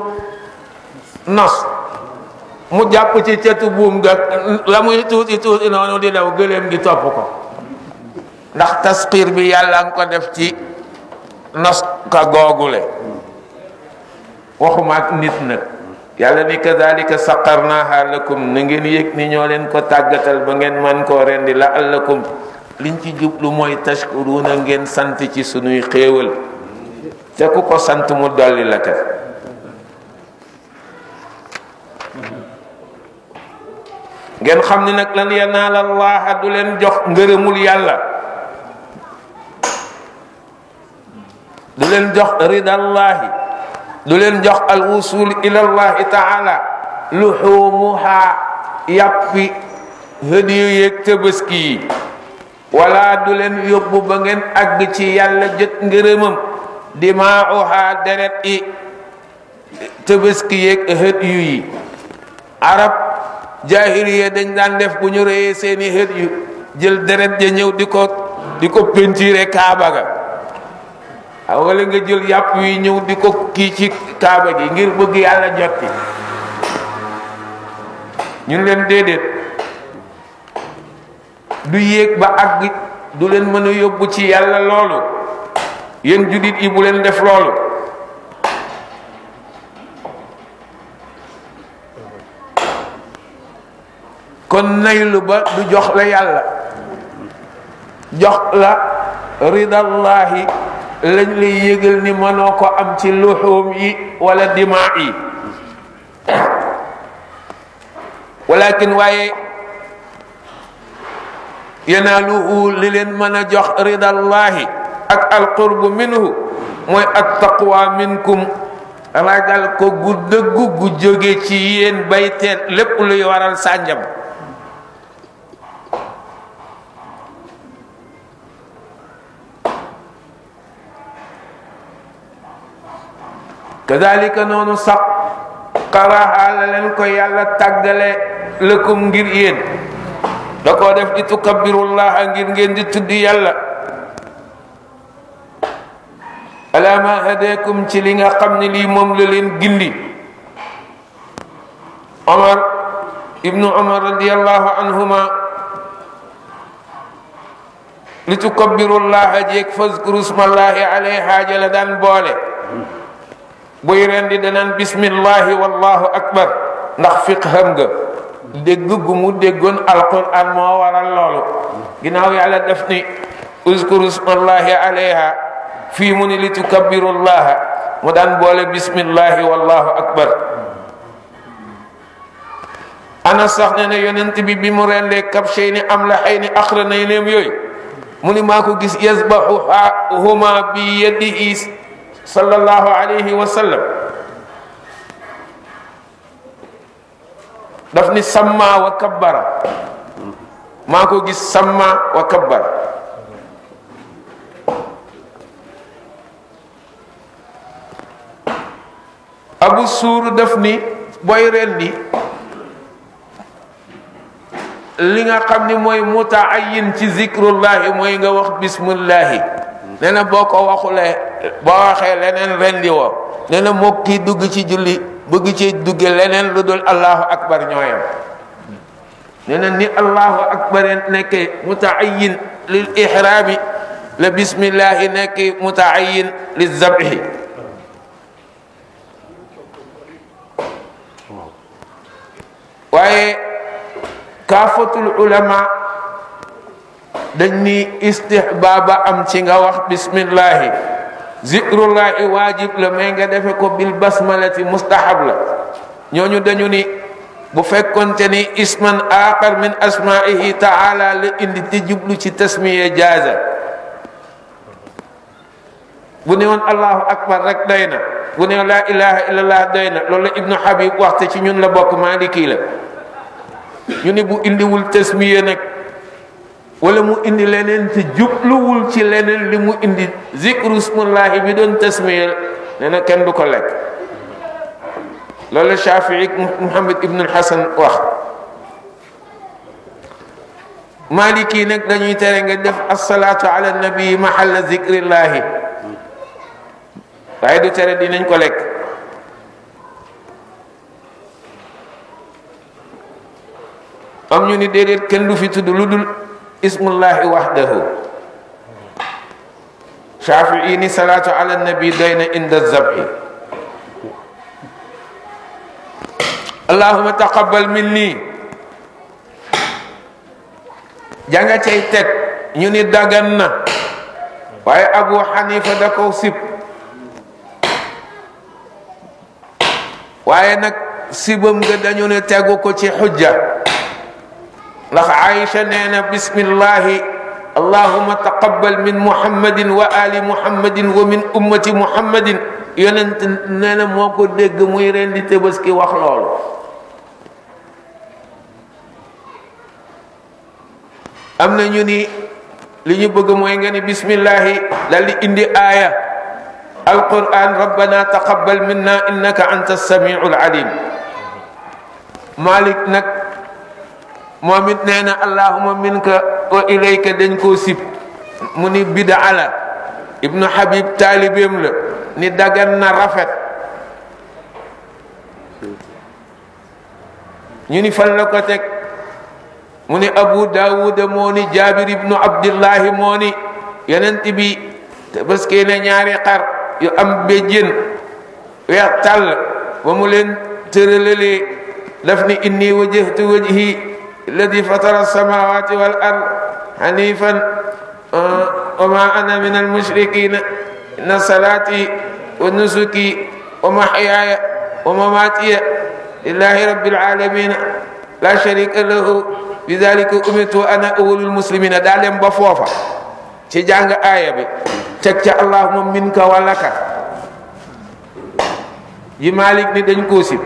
nos mu jàpp ci cetu buum ga la muy tuuti tuuti noonu di daw gëléem gi topp ko ndax tasxiir bi yàlla nga ko def ci nos ka googule waxuma ak nit nag yàlla ni kadalika saqarnaha lakum na ngeen yëg ni ñoo leen ko tàggatal ba ngeen man koo rendi la allakum liñ ci jublu mooy tashkuruna ngeen sant ci sunuy xéewal te ku ko sant mu dolli la kat ngeen xam ni nag lan yanaala allaha du leen jox ngërëmul yàlla du leen jox ridallahi du leen jox al wusul ila allahi taala luxumuha yàppi hëdiyu yeeg tëbaski yi wala du leen yóbbu ba ngeen àgg ci yàlla jët ngërëmam dimaauha deret i tëbaski yeeg hëdiyu yi arab jaahiliya dañ daan def bu ñu reyee seeni hëdiyu jël deret ja ñëw di ko pentiire kaaba ga wala nga jël yàpp yi ñëw di ko kii ci kaaba gi ngir bëgg yàlla jotti ñun leen déedéet du yéeg ba àgg du leen mën a yóbbu ci yàlla loolu yéen jullit yi bu leen def loolu kon naylu ba du jox la yàlla jox la ridallahi lañ lay yëgal ni mënoo ko am ci luxuum yi wala dimaa yi walakin waaye yanaaluhu li leen mën a jox ridallahi ak alqurbu minhu mooy at taqwa minkum ragal ko gu dëggu gu jóge ci yéen bay teet lépp luy waral sànjam kadalika noonu sax xaraxa la leen ko yàlla tàggale lëkkum ngir yéen da koo def di tukabbirullaha ngir ngeen di tudd yàlla ala ma hadakum ci li nga xam ne lii moom la leen gindi Omar ibnu Omar radiyallahu anhuma li tukabbirullaha jeeg fazkuru smallahi alayha jala daan boole buy rendi danaan bismillahi wallahu akbar ndax fiqham nga dégg gu mu déggoon alquran moo waral loolu ginnaaw yàlla def ni uzkuru smallahi alayha fii mu ni li tukabbirullaha mu daan boole bismillahi wallahu akbar ana sax ne ne yonent bi mu rendee kabshayni amlahayni aqranayni yooyu mu ni maa ko gis yazbahuhuma bi yadihi sallallahu alayhi wa sallam daf ni samma wa kabbara maa ko gis samma wa kabbara Abu Suur daf ni booy rendi li nga xam ni mooy mutaayin ci zikrullahi mooy nga wax bismillahi nee na boo ko waxulee boo waxee leneen rendi woo nee na moo kii dugg ci julli bëgg ci dugge leneen lu dul allahu akbar ñooyam nee na ni allahu akbar nekkee mutaayin lil ihrami la bismillahi nekkee mutaayin lil zabhi waaye kaafatul ulama dañ ni istihbaaba am ci nga wax bismillahi zikrullahi waajib la mais nga defe ko bil basmalati mustahab la ñooñu dañu ni bu fekkonte ni isman aaxar min asmaihi taala la indi te jublu ci tasmiya jaaza bu ne woon allahu akbar rek doy na bu ne laa ilaha illallah doy na loolu la ibnu habib waxte ci ñun la bokk maliki la ñu ni bu indiwul tasmiya nag wala mu indi leneen te jubluwul ci leneen li mu indi zikru smullahi bi doon tasmiya nee na kenn du ko lekk loolu la Shafii Muhammad ibn al-Hasan wax maliki nag dañuy tere nga def as-salaatu ala nabi mahalla zikrillahi waaye du tere dinañ ko lekk am ñu ni déedéet kenn du fi tudd lu dul ismullahi wahdahu Shafii ni salaatu ala nabi doy na inda zabhi allahumma taqabbal minni janga cay teg ñu ni dagan na waaye Abu Hanifa da ko sib waaye nag sibam nga dañu ne tegu ko ci xujja ndax Aïcha nee na bismillahi allahumma taqabbal min muhammadin wa ali muhammadin wa min ummati muhammadin yonent nee na moo ko dégg muy rendi Tabaski wax loolu am na ñu ni li ñu bëgg mooy nga ni bismillahi dal di indi aaya alquran rabbana taqabbal minna innaka anta as-sami'ul alim Malik nag moom it nee na allahumma minka wa ilayka dañ koo sib mu ni bid'a la ibnu Habib taalibeem la ni dagan na rafet ñu ni fan la ko teg mu ni Abu Daawuda moo ni Jaabir ibnu Abdillahi moo ni yonent bi Tabaski ne ñaari xar yu am béjjén weex tàll ba mu leen tëralalee daf ni inni wajjahtu wajhi alladi fatara alsamawati wal ard hanifan wa ma ana min almushrikina inna salati wa nusuki wa mahyaya wa mamatiya lillahi rabbil alamin la sharika lahu bidhalika umirtu ana awwalul muslimina daa dem ba foofa ci jàng aaya bi teg ca allahumma minka wa laka yi Malik ni dañ koo sib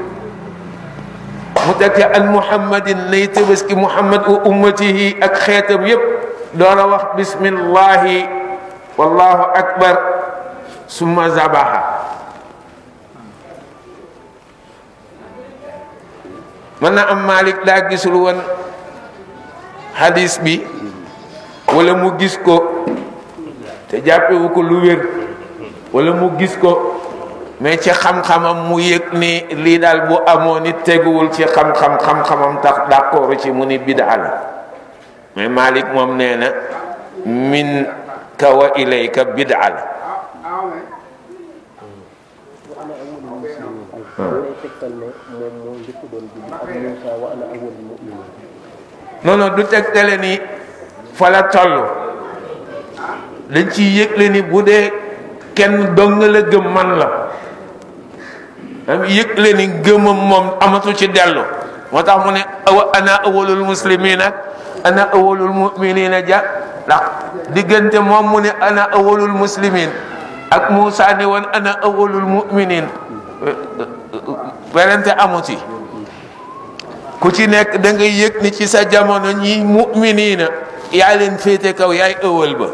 mu teg ca an muhammadin nay Tabaski muhammad wa ummatihi ak xeetam yépp doora wax bismillahi wallahu akbar summa zabaha mën na am Malik daa gisul woon hadis bi wala mu gis ko te jàppewu ko lu wér wala mu gis ko mais ci xam-xamam mu yëg ni lii daal bu amoon nit teguwul ci xam-xamam tax d'accord ci mu ni bid'a la mais Malik moom nee na min ka wa ilayka bid'a la non du tegtale ni fa la toll dañ ci yëgle ni bu dee kenn dong la gëm man la am yëgle ni gëmam moom amatu ci dellu moo tax mu ne ana awwalul muslimina ana awwalul mu'minina ja ndax diggante moom mu ne ana awwalul muslimin ak Muusa ne woon ana awwalul mu'minin werante amu ci ku ci nekk da ngay yëg ni ci sa jamono ñi mu'miniina yaa leen féete kaw yaay ëwal ba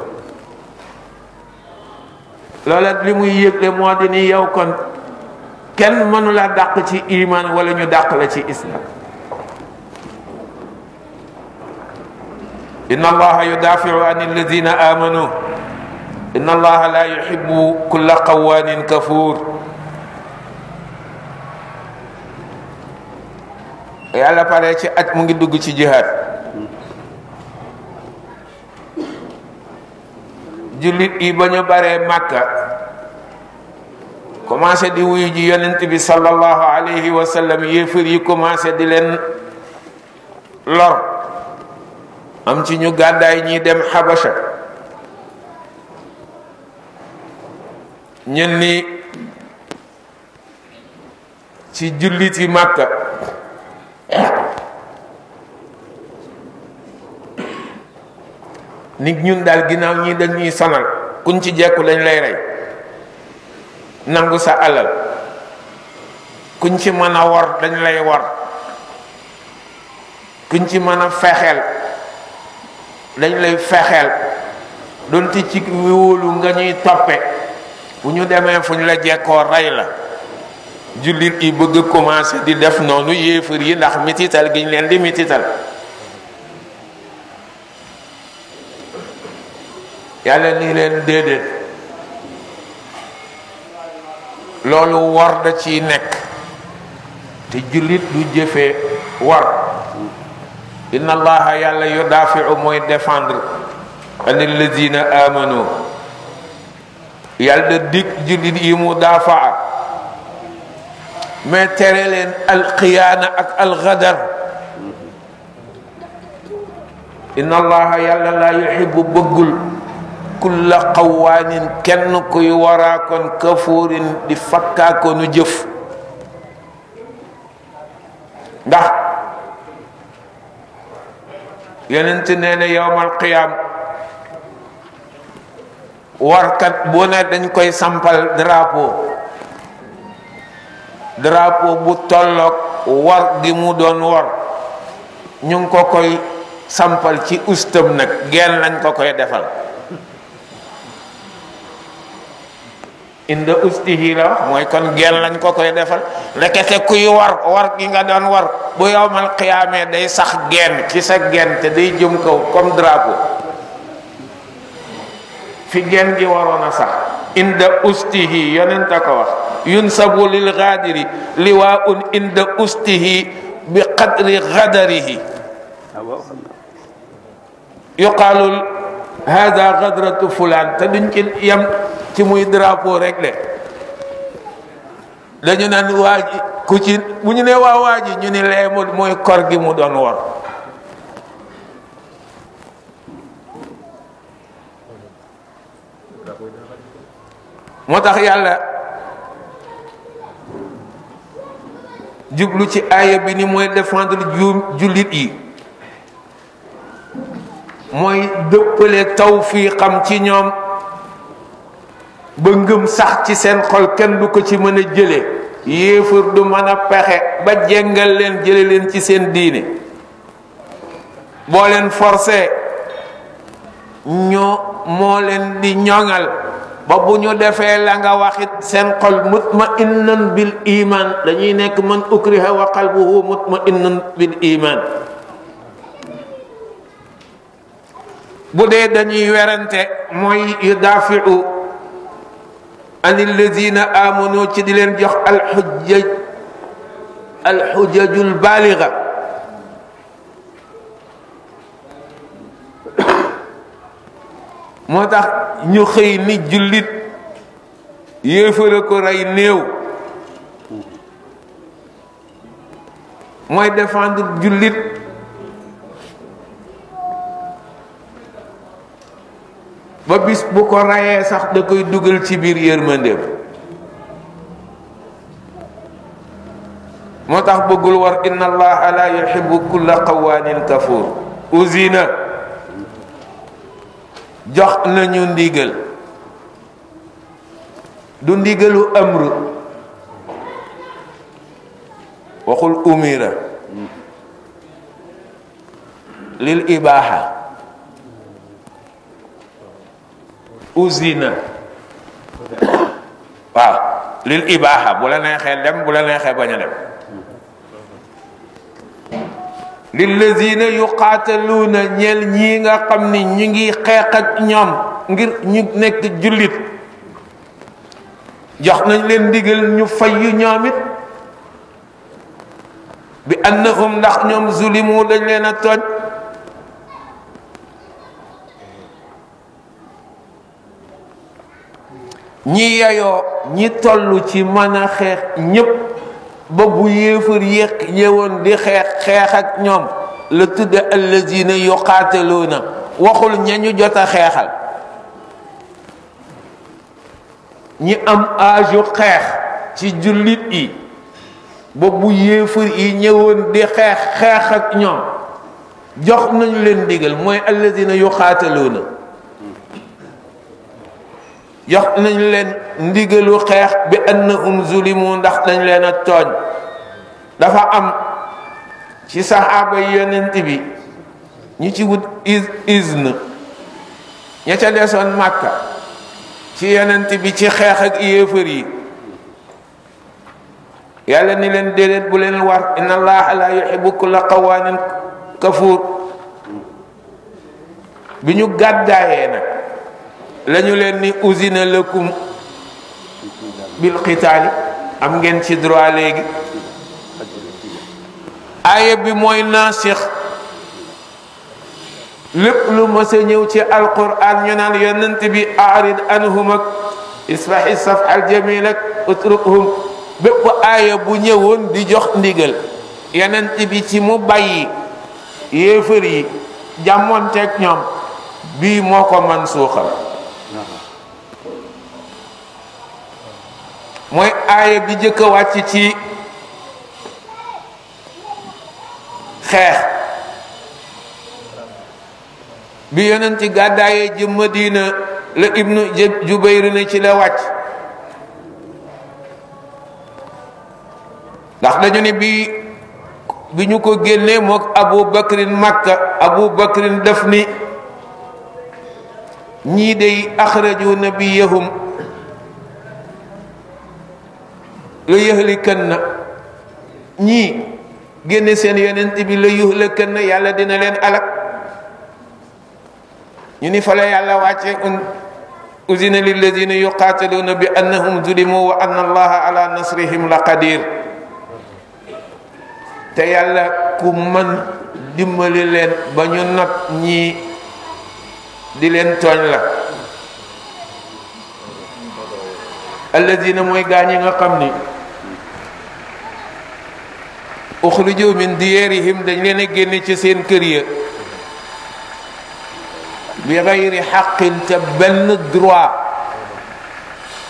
loola li muy yëgle moo di ni yow kon kenn mënu la dàq ci iman wala ñu dàq la ci islam inna allaha yudafiu an alladina amanu inna allaha la yuhibbu kulla qawanin kafur yàlla pare ci at mu ngi dugg ci jihaad jullit yi ba ñu baree Makka commencé di wuyu ji yonent bi sallallahu alayhi wa sallam yéefar yi commencé di leen lor am ci ñu gàddaay ñi dem Habasha ñen ni ci jullit yi Makka nit ñun daal ginnaaw ñi dañuy sonal kuñ ci jekku dañ lay rey nangu sa alal kuñ ci mën a wor dañ lay wor kuñ ci mën a fexeel dañ lay fexeel donte ci wóolu nga ñuy toppe bu ñu demee fu ñu la jekkoo rey la jullit yi bëgg commencé di def noonu yéefar yi ndax mitital gi ñu leen di mitital yàlla ni leen déedéet loolu war da ciy nekk te jullit du jëfee war inna allaha yàlla yudafiu mooy défendre an alladina amanu yàlla dig jullit yi mu dafaa mais tere leen alxiyaana ak alxadar inna allaha yàlla la yuhibbu bëggul kulla qawaanin kenn kuy waraakoon kafuurin di fakkaakoonu jëf ndax yonent nee na yowmal qiyaam warkat bu ne dañ koy sampal drapeau bu tolloog war gi mu doon war ñu ngi ko koy sampal ci ustam nag geen lañ ko koy defal inda ustihi la mooy kon geen lañ ko koy defal lekete kuy war gi nga doon war bu yowmal qiyaamee day sax geen ci sa geen te day jëm kaw comme drapeau fi geen gi waroon a sax inda ustihi yonent a ko wax yunsabu lil ghadiri liwaa'un inda ustihi bi qadri ghadarihi yuqaalu hada gadratu fulaan te duñ ci yem ci muy drapeau rek de dañu naan waa ji ku ci bu ñu ne waa ji ñu ni lee mooy kor gi mu doon wor moo tax yàlla jublu ci aaya bi ni mooy défendre jullit yi mooy dëppale tawfiqam ci ñoom ba ngëm sax ci seen xol kenn du ko ci mën a jële yéefar du mën a pexe ba jengal leen jële leen ci seen diine boo leen forcé moo leen di ñoŋal ba bu ñu defee la nga waxit seen xol mutma'innan bil iman dañuy nekk man ukriha wa qalbuhu mutma'innan bil iman bu dee dañuy werante mooy yudafi'u an alladina amanu ci di leen jox alxujajul baaliga moo tax ñu xëy ni jullit yéefara ko rey néew mooy défendre jullit ba bis bu ko rayee sax da koy dugal ci biir yërmandeem moo tax bëggul war inna allaha la yuhibbu kulla qawaanin kafur usina jox nañu ndigal du ndigalu amru waxul umira lil ibaha uzina waaw lil ibaha bu la neexee dem bu la neexee bañ a dem lillazina yuqaataluuna ñeel ñii nga xam ni ñu ngi xeex ak ñoom ngir ñu nekk jullit jox nañ leen ndigal ñu fayyu ñoom it bi annahum ndax ñoom zulimu dañ leen a tooñ ñi yayoo ñi toll ci mën a xeex ñépp ba bu yéefar yéq ñëwoon di xeex ak ñoom la tudde allazina yuqaataluuna waxul ñañu jot a xeexal ñi am âge xeex ci jullit yi ba bu yéefar yi ñëwoon di xeex ak ñoom jox nañu leen digal mooy allazina yuqaataluuna jox nañu leen ndigalu xeex bi annahum zulimu ndax dañ leen a tooñ dafa am ci saxaaba yonent bi ñi ci wut izn ña ca desoon Màkka ci yonent bi ci xeex ak yéefar yi yàlla ni leen déedéet bu leen war inna allaha la yuhibbu kulla qawaanin kafuur bi ñu gàddaayee nag lañu leen ni uzina lakum bil qitaali am ngeen ci droit léegi aaya bi mooy naasix lépp lu mës a ñëw ci alquran ñu naan yonent bi aarid anhum ak isfahi saf al jamil ak utrukhum bépp aaya bu ñëwoon di jox ndigal yonent bi ci mu bàyyi yéefar yi jàmmoonteeg ñoom bii moo ko man suuxal mooy aaya bi jëkk a wàcc ci xeex bi yonent gàddaayee jëm Madina la ibnu Jubayr ne ci la wàcc ndax dañu ne bi ñu ko génnee mook Abu Bakrin Makka Abu Bakrin def ni ñii day axraju nabiyahum la yuhlikanna ñii génne seen yonent bi la yuhlikanna yàlla dina leen alak ñu ni fa la yàlla wàcce uzina lilladina yuqaataluuna bi annahum zulimu wa anna allaha ala nasrihim la qadir te yàlla ku man dimbali leen ba ñu not ñii di leen tooñ la alladina mooy gaañi nga xam ni uxriju min diyarihim dañ leen a génne ci seen kër ya bi gayri xaqin te benn droit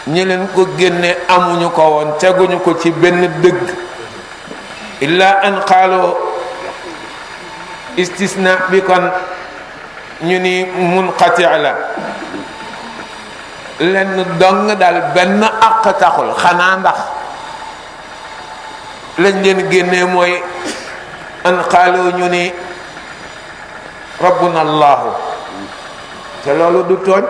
ñi leen ko génne amuñu ko woon teguñu ko ci benn dëgg illa an qaaloo istisna bi kon ñu ni munqati la lenn dong daal benn àq taxul xanaa ndax lañ leen génnee mooy an qaaloo ñu ni rabbuna allahu te loolu du tooñ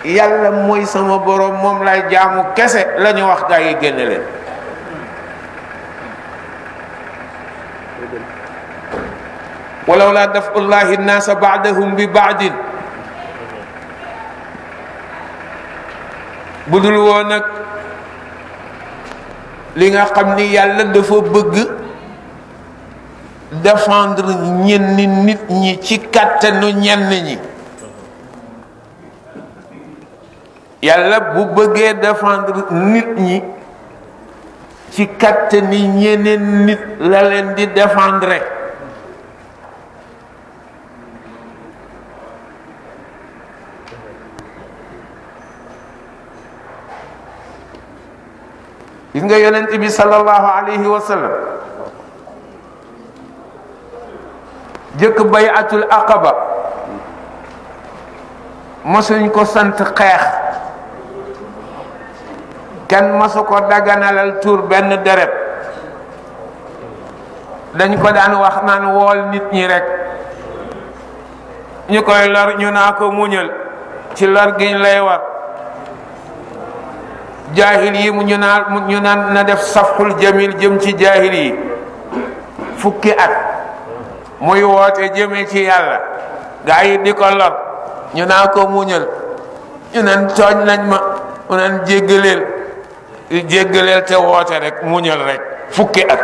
yàlla mooy sama borom moom lay jaamu kese la ñu wax gaa yi génne leen walaw laa dafu llahi nnaasa baadahum bi baadin bu dul woon nag li nga xam ni yàlla dafa bëgg défendre ñenn nit ñi ci kàttanu ñenn ñi yàlla bu bëggee défendre nit ñi ci kàttani ñeneen nit la leen di défendre gis nga yonent bi sallallahu alayhi wa sallam jëkk bayatul aqaba mosuñ ko sant xeex kenn mosu ko daganalal tur benn deret dañ ko daan wax naan wool nit ñi rek ñu koy lor ñu naa ko muñal ci lor giñ lay war jaahil yi ñu naan na def safxul jamil jëm ci jaahil yi fukki at muy woote jëme ci yàlla gaa yi di ko lor ñu naa ko muñal ñu naan tooñ nañ ma mu naan jéggaleel te woote rek muñal rek fukki at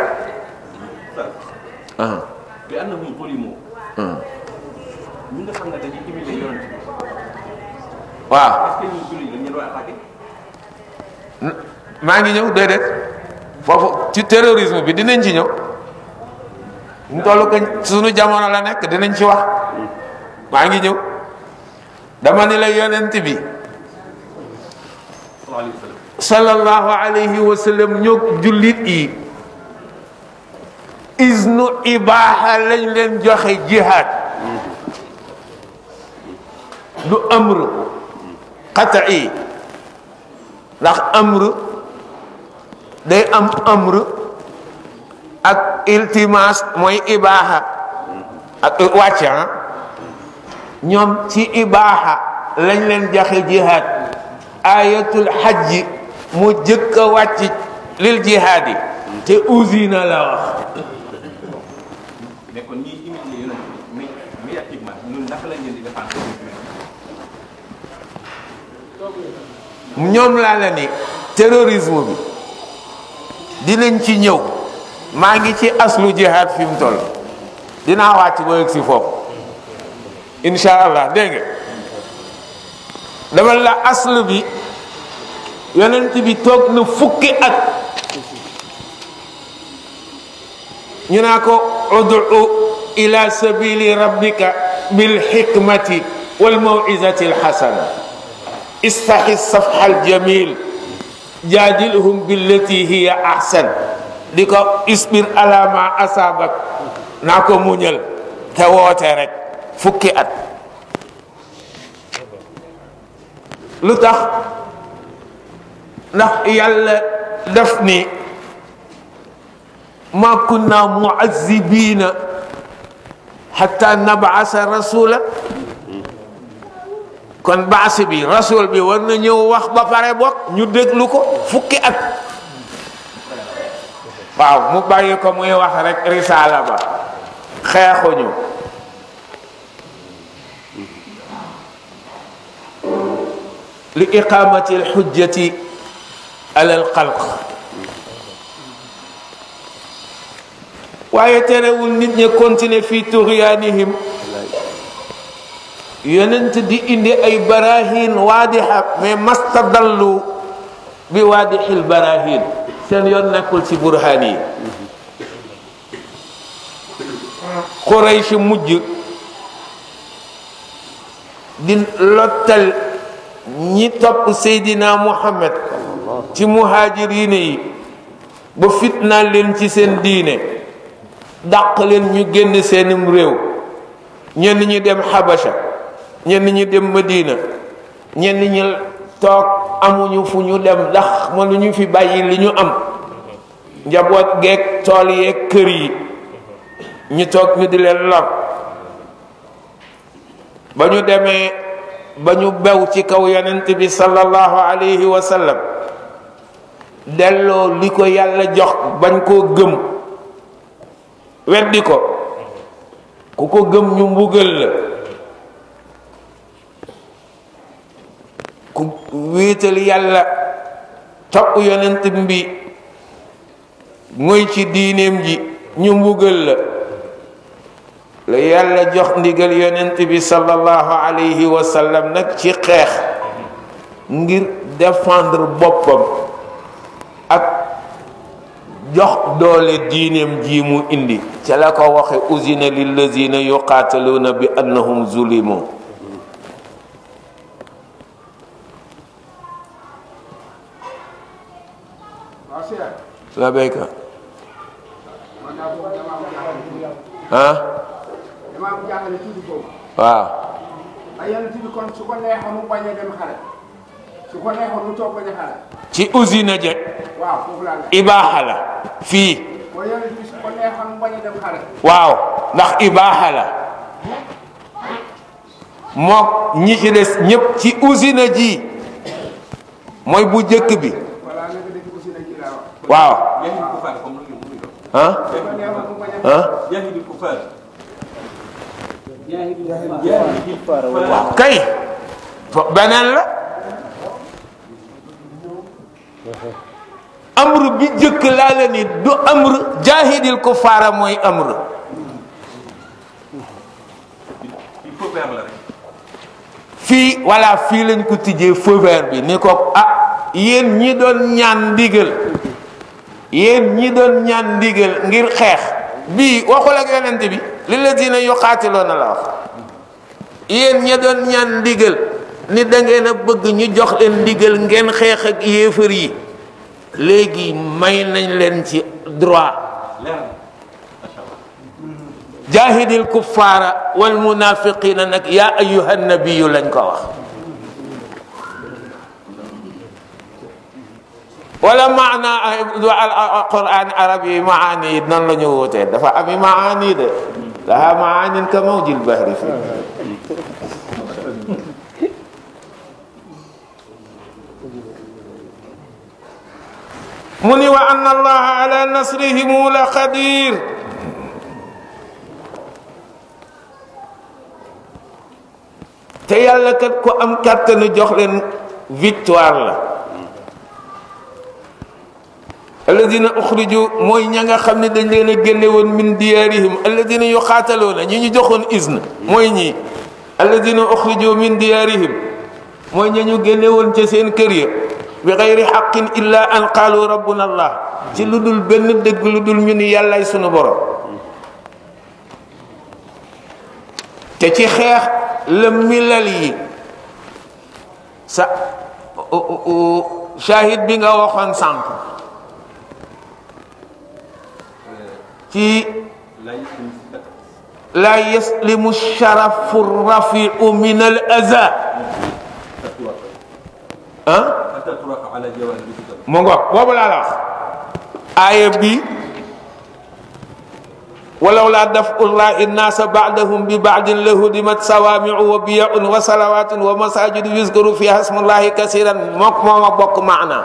bi annahum zulimu ñi nga xam ne dañuy imiter yonent bi waaw est-ce que ñun jullit lañ ñu doon attaqué maa ngi ñëw déedéet foofu ci terrorisme bi dinañ ci ñëw ñu toll ko suñu jamono la nekk dinañ ci wax maa ngi ñëw dama ni la yonent bi sallallahu alayhi wa sallam ñoo jullit yi iznu ibaaha lañ leen joxe jihaad du amr qat'i ndax amr day am amr ak iltimas mooy ibaaha ak wàcc ñoom ci ibaaha lañ leen joxe jihaad ayatul hajji mu jëkk a wàcc lil jihaad yi te usina la wax mais kon ñi imiter yonent bi médiatiquement ñun naka lañ leen di défendre ñoom laa la ni terrorisme bi dinañ ci ñëw maa ngi ci aslu jihaad fi mu toll dinaa wàcc ba yegg si foofu insha allah dégg nga dama la aslu bi yonent bi toog na fukki at ñu naa ko udu ila sabili rabbika bil hikmati wal maw'izati al hasana istahi safha al jamil jadilhum billati hiya ahsan di ko isbir ala ma asabak naa ko muñal te woote rek fukki at lu tax ndax yàlla daf ni ma kunna mu'azzibina hatta nab'asa rasula kon baasi bi rasul bi war na ñëw wax ba pare bokk ñu déglu ko fukki at waaw mu bàyyi ko muy wax rek risaala ba xeexuñu li iqamati alxujjati ala alxalq waaye terewul nit ñi continuer fi tughyanihim yonent di indi ay barahin waadiha mais mastadallu bi waadihil barahin seen yoon nekkul ci burhaan yi Quraysh mujj di lottal ñi topp Seydina Muhammad ci muhaajiriin yi ba fitnaal leen ci seen diine dàq leen ñu génn seenum réew ñenn ñi dem Habasha ñenn ñi dem Madina ñenn ñi toog amuñu fu ñu dem ndax mënuñu fi bàyyi li ñu am njaboot geeg tool yeeg kër yi ñu toog ñu di leen lor ba ñu demee ba ñu bew ci kaw yonent bi sallallahu alayhi wa sallam delloo li ko yàlla jox bañ koo gëm weddi ko ku ko gëm ñu mbugal la ku wéetal yàlla topp yonent bi ngoy ci diineem ji ñu mbugal la yàlla jox ndigal yonent bi sallallahu alayhi wa sallam nag ci xeex ngir défendre boppam ak jox doole diineem ji mu indi ca la ko waxe uzina lillazina yuqaataluuna bi annahum zulimu la béyka ah waaw ci usine je ibaaxa la fii waaw ndax ibaaxa la mook ñi ci des ñëpp ci usine ji mooy bu jëkk bi waaw ah waaw kay beneen la amru bi jëkk laa la ni du amru jaahidil kufaara mooy amru fii voilà fii lañ ko tijjee feu vert bi ni ko yéen ñi doon ñaan ndigal ngir xeex bii waxul ak yonent bi lillazina yuqaatiloona la wax yéen ñi doon ñaan ndigal ni da ngeen a bëgg ñu jox leen ndigal ngeen xeex ak yéefar yi léegi may nañ leen ci droit jaahidil kuffaara wal munafiqina nag yaa ayyuha nabiyu lañ ko wax wala maana alquran arabi maani yi noonu la ñu wutee dafa ami maani de laha maanin ka mawjil bahri fi mu ni wa anna allaha ala nasrihim la qadir te yàlla kat ko am kàttanu jox leen victoire la alladina uxriju mooy ña nga xam ne dañ leen a génne woon min diyaarihim alladina yuqaataloona ñi ñu joxoon izn mooy ñii alladina uxriju min diyaarihim mooy ña ñu génne woon ca seen kër ya bi xayri xaqin illa an qaalu rabbuna allah ci lu dul benn dëgg lu dul ñu ni yàllaay sunu borom te ci xeex la milal yi sa shahid bi nga waxoon sànq ci la yaslimu sharafu rafiu min al aza mu ngoog boobu laa la wax aaya bi walaw laa dafu llahi nnaasa baadahum bi baadin lahudimat sawaamiu wa biyaun wa salawatun wa masajidu yuzkaru fiha smullahi kasiran mook mooma bokk maana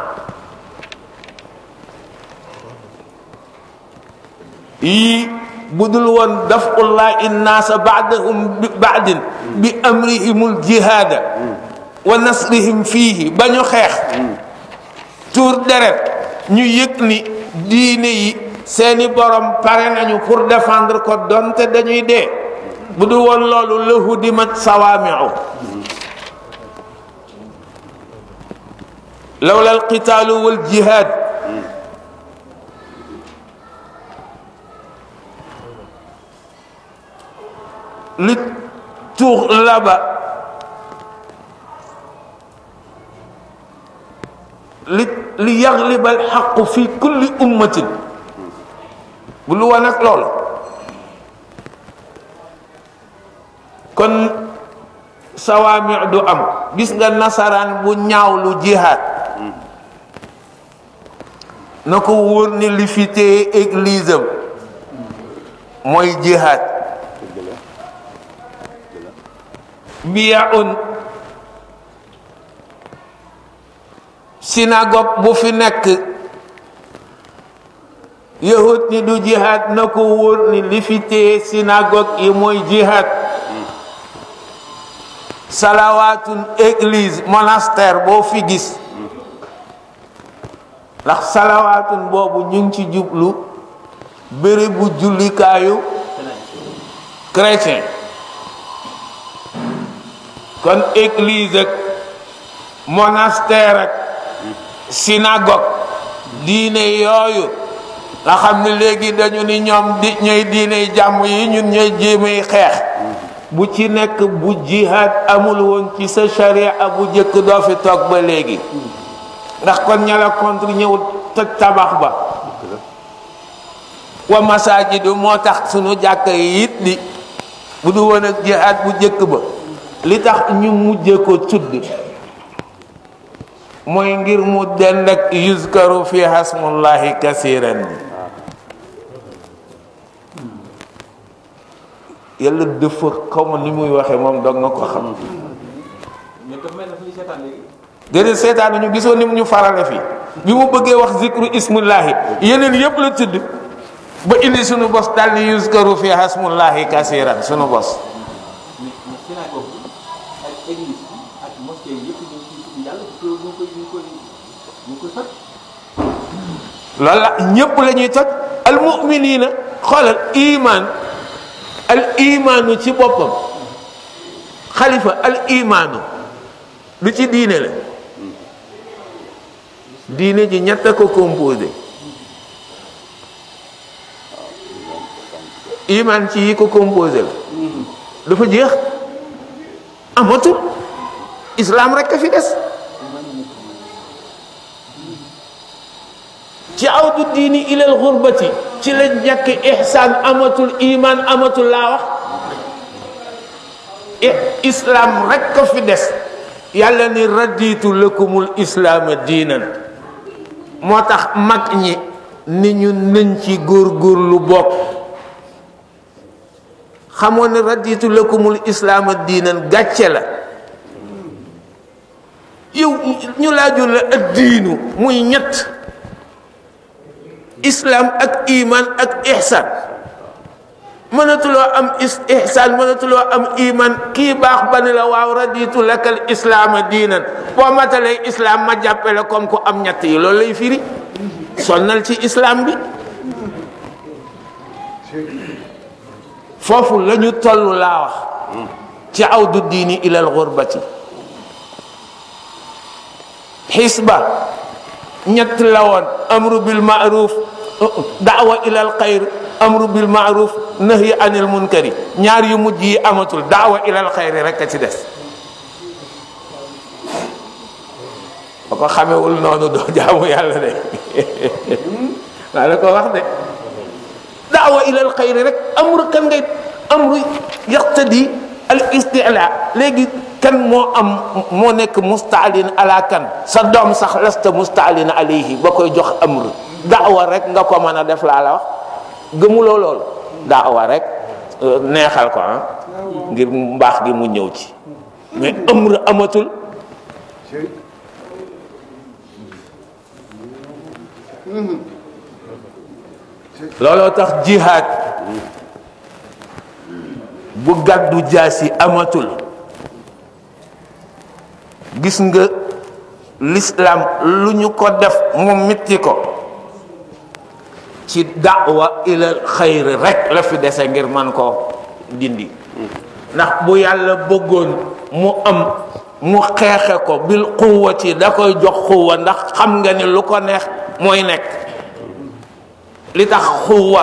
yii bu dul woon dafu llahi nnaasa baadahum bi baadin bi amrihimul jihaada wa nasrihim fiihi ba ñu xeex tuur deret ñu yëg ni diine yi seeni borom pare nañu pour défendre ko donte dañuy dee bu dul woon loolu lahudimat sawaami'u lawla alqitaalu wal jihaad li tuux laba li yagliba alxaqu fi kulli ummatin bu lu woon ak loolu kon sawaami du am gis nga nasaraan bu ñaaw lu jihaad na ko wóor ni li fi téye église am mooy jihaad biyaun synagogue bu fi nekk yahut ni du jihad na ko wóor ni li fi téye synagogue yi mooy jihad salawaatun église monastère boo fi gis ndax salawaatun boobu ñu ngi ci jublu béréb bu jullikaayu chrétien kon église ak monastère ak synagogue diine yooyu nga xam ne léegi dañu ni ñoom ñooy diine jàmm yi ñun ñooy jéemay xeex bu ci nekk bu jihad amul woon ci sa charia bu jëkk doo fi toog ba léegi ndax kon ña la contre ñëw toj tabax ba wa masajidu moo tax sunu jàkka yi it li bu du woon ak jihad bu jëkk ba li tax ñu mujje ko tudd mooy ngir mu dend ak yuzkaru fi hasmullahi kasiran bi yàlla dafa xaw ma ni muy waxee moom dog nga ko xam. déedéet seetaan ñu gisoo ni mu ñu farale fii bi mu bëggee wax zikru ismullahi yeneen yëpp la tudd ba indi sunu bos daal di yuskaru fi hasmullahi kasiran sunu bos. loolu la ñëpp la ñuy toj al mu'minina xoolal iman al imaanu ci boppam xalifa al imaanu lu ci diine la diine ji ñett a ko composé iman ci yi ko composé la dafa jeex amatul islam rek a fi des ci awdu diini ilal xurbati ci la ñàkk ihsaan amatul iman amatul laa wax islam rek ko fi des yàlla ni raditu lakumul islaama diinan moo tax mag ñi ni ñu nañ ci góorgóorlu bopp xamoon ne raditu lakumul islaama diinan gàcce la yow ñu laajoon la ak diinu muy ñett islam ak iman ak ihsan mënatuloo am ihsan mënatuloo am iman kii baax ba ne la waaw raditu lakal islaama diinan boo matalee islam ma jàppale comme ku am ñett yi loolu lay firi sonnal ci islam bi foofu la ñu toll laa wax ci awdu diini ilal xurbati xisba ñett la woon amru bil ma'ruf da'wa ilal xayr amru bil ma'ruf nahyi anil munkari ñaar yu mujj yi amatul da'wa ilal xayr rek a ci des ba ko xamewul noonu doo jaamu yàlla de waa la ko wax de da'wa ilal xayr rek amru kan ngay amru yaqtadi al istila léegi kan moo nekk mustaalin ala kan sa doom sax lasta mustaalin alayhi ba koy jox amru daawa rek nga ko mën a def laa la wax gëmuloo loolu daawa rek neexal ko ngir mbaax gi mu ñëw ci mais amru amatul looloo tax jihaad bu gàddu jaasi amatul gis nga l'islam lu ñu ko def mu mitti ko ci da'wa ilal xayr rek la fi dese ngir man koo dindi ndax bu yàlla bëggoon mu am mu xeexe ko bil quwwati da koy jox xuwa ndax xam nga ni lu ko neex mooy nekk li tax xuwa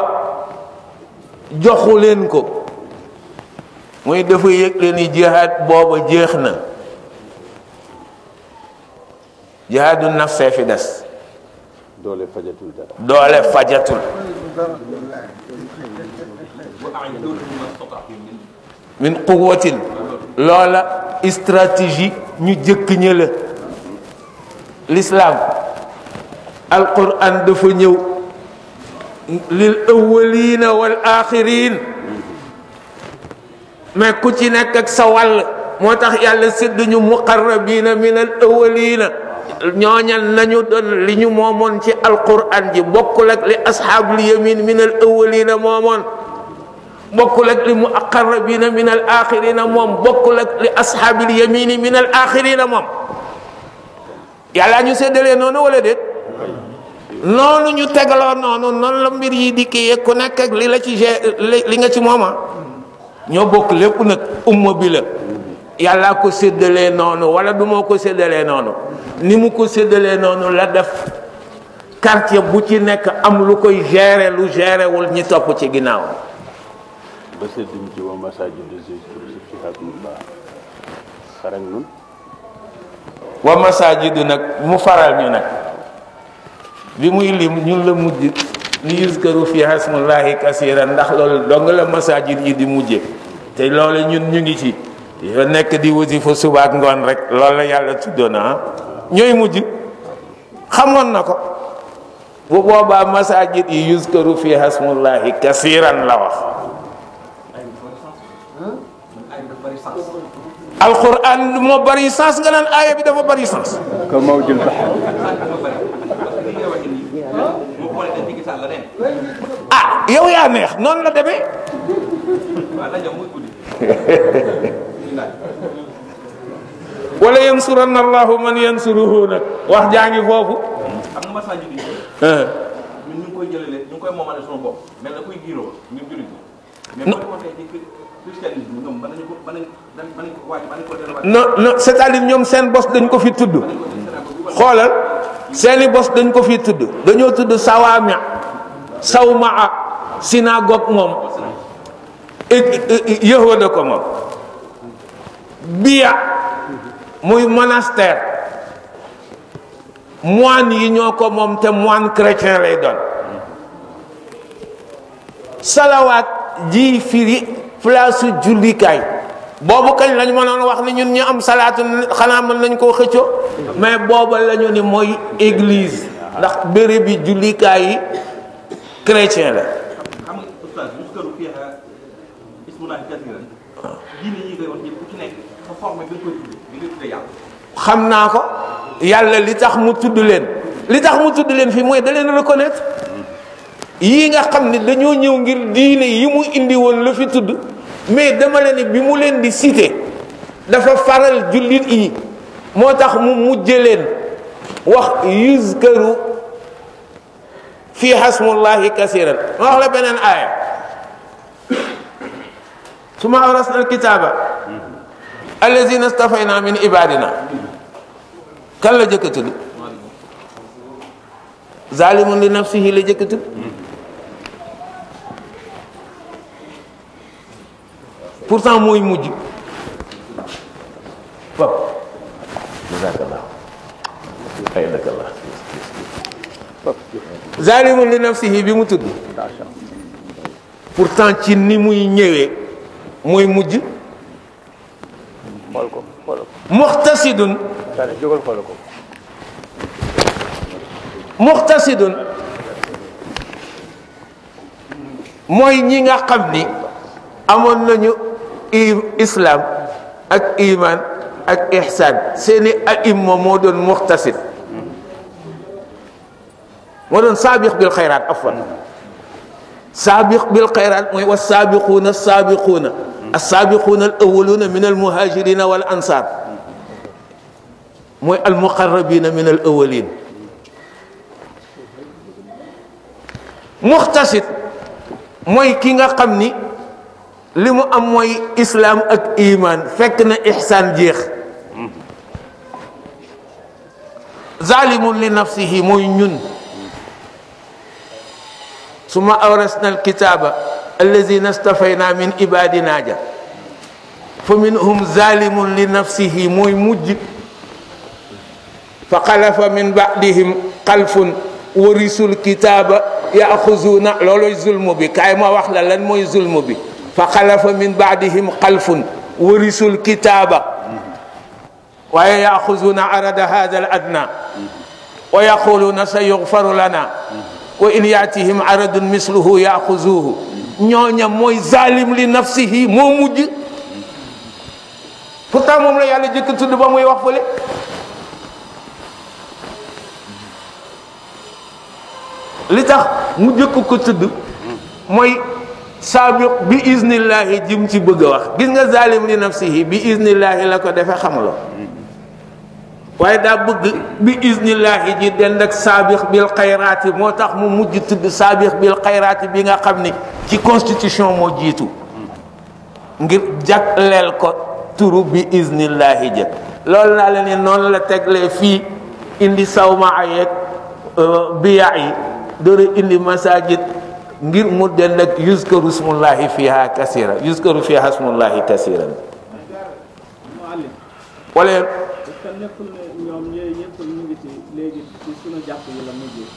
joxu leen ko muy dafa yëg leen ni jihaad booba jeex na jihaadu nafse fi des doole fajatul dara doole fajatul min quwwatin loola stratégie ñu jëkk ña la l'islam alquran dafa ñëw lil awwalina wal axirin mais ku ci nekk ak sa wàll moo tax yàlla sédd ñu muqarrabina min al awwalina ñooñal nañu doon li ñu moomoon ci alquran ji bokkul ak li ashaabul yamin min al awwalina moomoon bokkul ak li muqarrabina min al axirina moom bokkul ak li ashaabil yamini min al axirina moom yàlla ñu séddalee noonu wala déet noonu ñu tegaloo noonu la mbir yi dikkee ku nekk ak li la ci li nga ci mooma ñoo bokk lépp nag umma bi la yàlla ko séddalee noonu wala du moo ko séddalee noonu ni mu ko séddalee noonu la def quartier bu ci nekk am lu koy gérer lu gérer wul ñi topp ci ginnaaw ba sédduñ ci wa masaajidu zikrillah xarañ nun wa masaajidu nag mu faral ñu nag bi muy lim ñun la mujj li yuzkaru fi hasmullahi kasiran ndax loolu dong la masaajid yi di mujje te loolu ñun ñu ngi ci yoo nekk di wasifa suba ak ngoon rek loolu la yàlla tuddoon ñooy mujj xamoon na ko bu boobaa masaajid yi yuzkaru fi hasmullahi kasiran la wax alquran moo bari sens nga naan aaya bi dafa bari sens. ka mawjul bahr. ah yow yaa neex noonu la demee. wala yansuranna allahu man yansuruhu nag wax jaa ngi foofu. am na message bi ñun ñu ngi koy jëlee ñu ngi koy moomale suñu bopp mais da koy giiroo ñun jullit ñi. mais boo ko tey ci christianisme ñoom mën nañu ko waaj mën nañu ko delluwaat. non non c'est-à-dire ñoom seen bos dañ ko fi tudd. xoolal seeni bos dañ ko fi tudd dañoo tudd sawaami sawmaa synagogue moom yahuda ko moom biya muy monastère moine yi ñoo ko moom te moine chrétien lay doon salawaat ji firi place jullikaay boobu kañ lañ mënoon wax ni ñun ñu am salaatu xanaa mën nañ koo xëccoo mais booba lañu ni mooy église ndax béréb bi jullikaay yi chrétien la. xam nga oustaz muskaru fii ismullahi kasiran diine yi ngay wax yëpp ku ci nekk fa formé bi nga koy tuddee bi nga tuddee yàlla. xam naa ko yàlla li tax mu tudd leen fii mooy da leen reconnaître yii nga xam ne dañoo ñëw ngir diine yi mu indi woon la fi tudd mais dama leen ni bi mu leen di cité dafa faral jullit yi moo tax mu mujje leen wax yuzkaru fii hasmullahi kasiran ma wax la beneen aaya suma awrasna alkitaba allazina stafayna min ibadina kan la jëkk a tudd zalimun li nafsihi la jëkk a tudd pourtant mooy mujj fop jazakallah xayrakallah zalimun li nafsihi bi mu tudd pourtant ci ni muy ñëwee mooy mujj xool ko muxtasidun jógal xool ko muxtasidun mooy ñi nga xam ni amoon nañu islam ak iman ak ihsan seeni aimma moo doon muxtasid moo doon saabiq bil xayraat afwan saabiq bil xayraat mooy wa saabiquuna saabiquuna assaabiquuna al awwaluuna min al muhajirina wal ansar mooy al muqarrabina min al awwalin muxtasid mooy ki nga xam ni li mu am mooy islam ak iman fekk na ihsaan jeex zalimun li nafsihi mooy ñun summa awrasna alkitaba allazina stafayna min ibadina ja fa minhum zalimun li nafsihi mooy mujj fa xalafa min ba'dihim xalfun warisul kitaba yaxuzuuna looloy zulmu bi kaay ma wax la lan mooy zulmu bi fa xalafa min baadihim xalfun warisul kitaaba waaye yaxuzuuna arada hada al adna wa yaquluuna sa yugfaru lana wa in yaatihim aradun misluhu yaxuzuuhu ñooña mooy zalim li nafsihi moo mujj pourtant moom la yàlla jëkk tudd ba muy wax fële li tax mu jëkk ko tudd mooy saabiq bi iznillahi jim ci bëgg a wax gis nga zalim li nafsihi bi iznillahi la ko defee xamuloo waaye daa bëgg bi iznillahi ji dend ak saabiq bil xayraati moo tax mu mujj tudd saabiq bil xayraati bi nga xam ni ci constitution moo jiitu ngir jagleel ko turu bi iznillahi jë loolu naa la ne noonu la teglee fii indi sawma ayeeg biya yi dore indi masajid ngir mu dend ak yuzkaru smullahi fiha kasira yuzkaru fiha smullahi kasiran wala nekkul ne ñoom yooyu yëpp ñu ngi ci léegi ci sunu jàpp yi la mujjee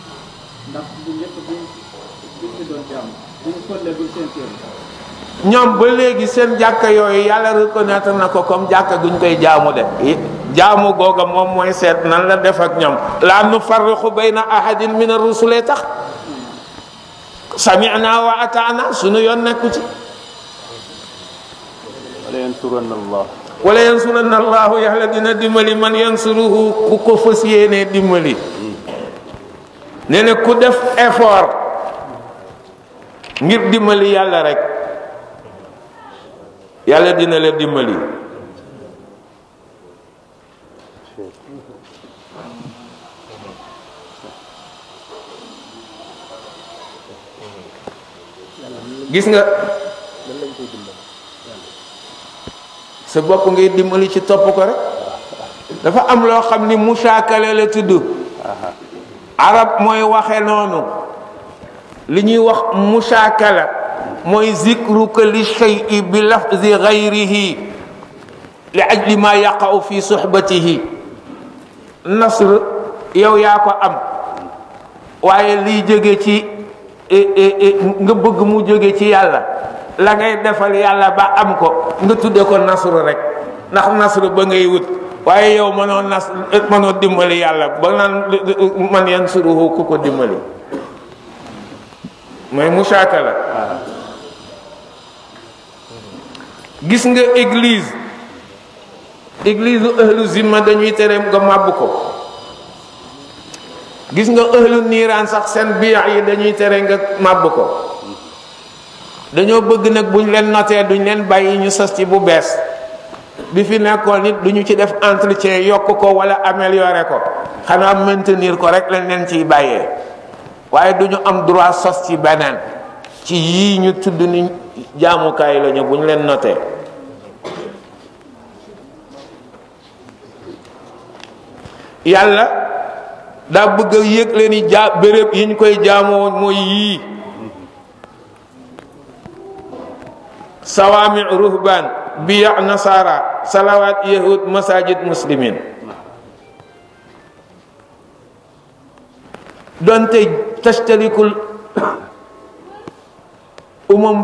ndax bu njëkk buñ ci doon jàmm buñ kollegul seen kër ñoom ba léegi seen jàkka yooyu yàlla reconnaître na ko comme jàkka guñ koy jaamu de jaamu googa moom mooy seet nan la def ak ñoom la nufarriqu bayna ahadin min ar-rusuli tax sami'na wa ata'na sunu yoon nekku ci wala yansuranna Allah wala yansuranna allahu yàlla dina dimbali man yansuruhu ku ko fas yéenee dimbali. nee na ku def effort ngir dimbali yàlla rek yàlla dina la dimbali. gis nga sa bopp ngay dimbali ci topp ko rek. dafa am loo xam ni musaakale la tudd. arab mooy waxe noonu. li ñuy wax musaakala mooy zikruka li shay'i bi lafzi ghayrihi li ajli ma yaqa'u fi suhbatihi. nasr yow yaa ko am waaye liy jóge ci nga bëgg mu jóge ci yàlla la ngay defal yàlla ba am ko nga tudde ko nasru rek ndax nasru ba ngay wut. waaye yow mënoo dimbali yàlla ba naan man yansuruhu ku ko dimbali. mooy musaakala. gis nga église ahlu zimma dañuy tere nga màbb ko. gis nga ahlu niiraan sax seen biix yi dañuy tere nga màbb ko. dañoo bëgg nag buñ leen notee duñ leen bàyyi ñu sos ci bu bees bi fi nekkoon nit duñu ci def entretien yokk ko wala améliorer ko xanaa maintenir ko rek lañ leen ciy bàyyee waaye duñu am droit sos ci beneen ci yii ñu tudd ni jaamukaay lañu buñ leen notee. yàlla daa bëgg a yëg leen i béréb yi ñu koy jaamoo mooy yii. sawaami ruhban biya nasara salawat yahud masajid muslimin. donte tashtarikul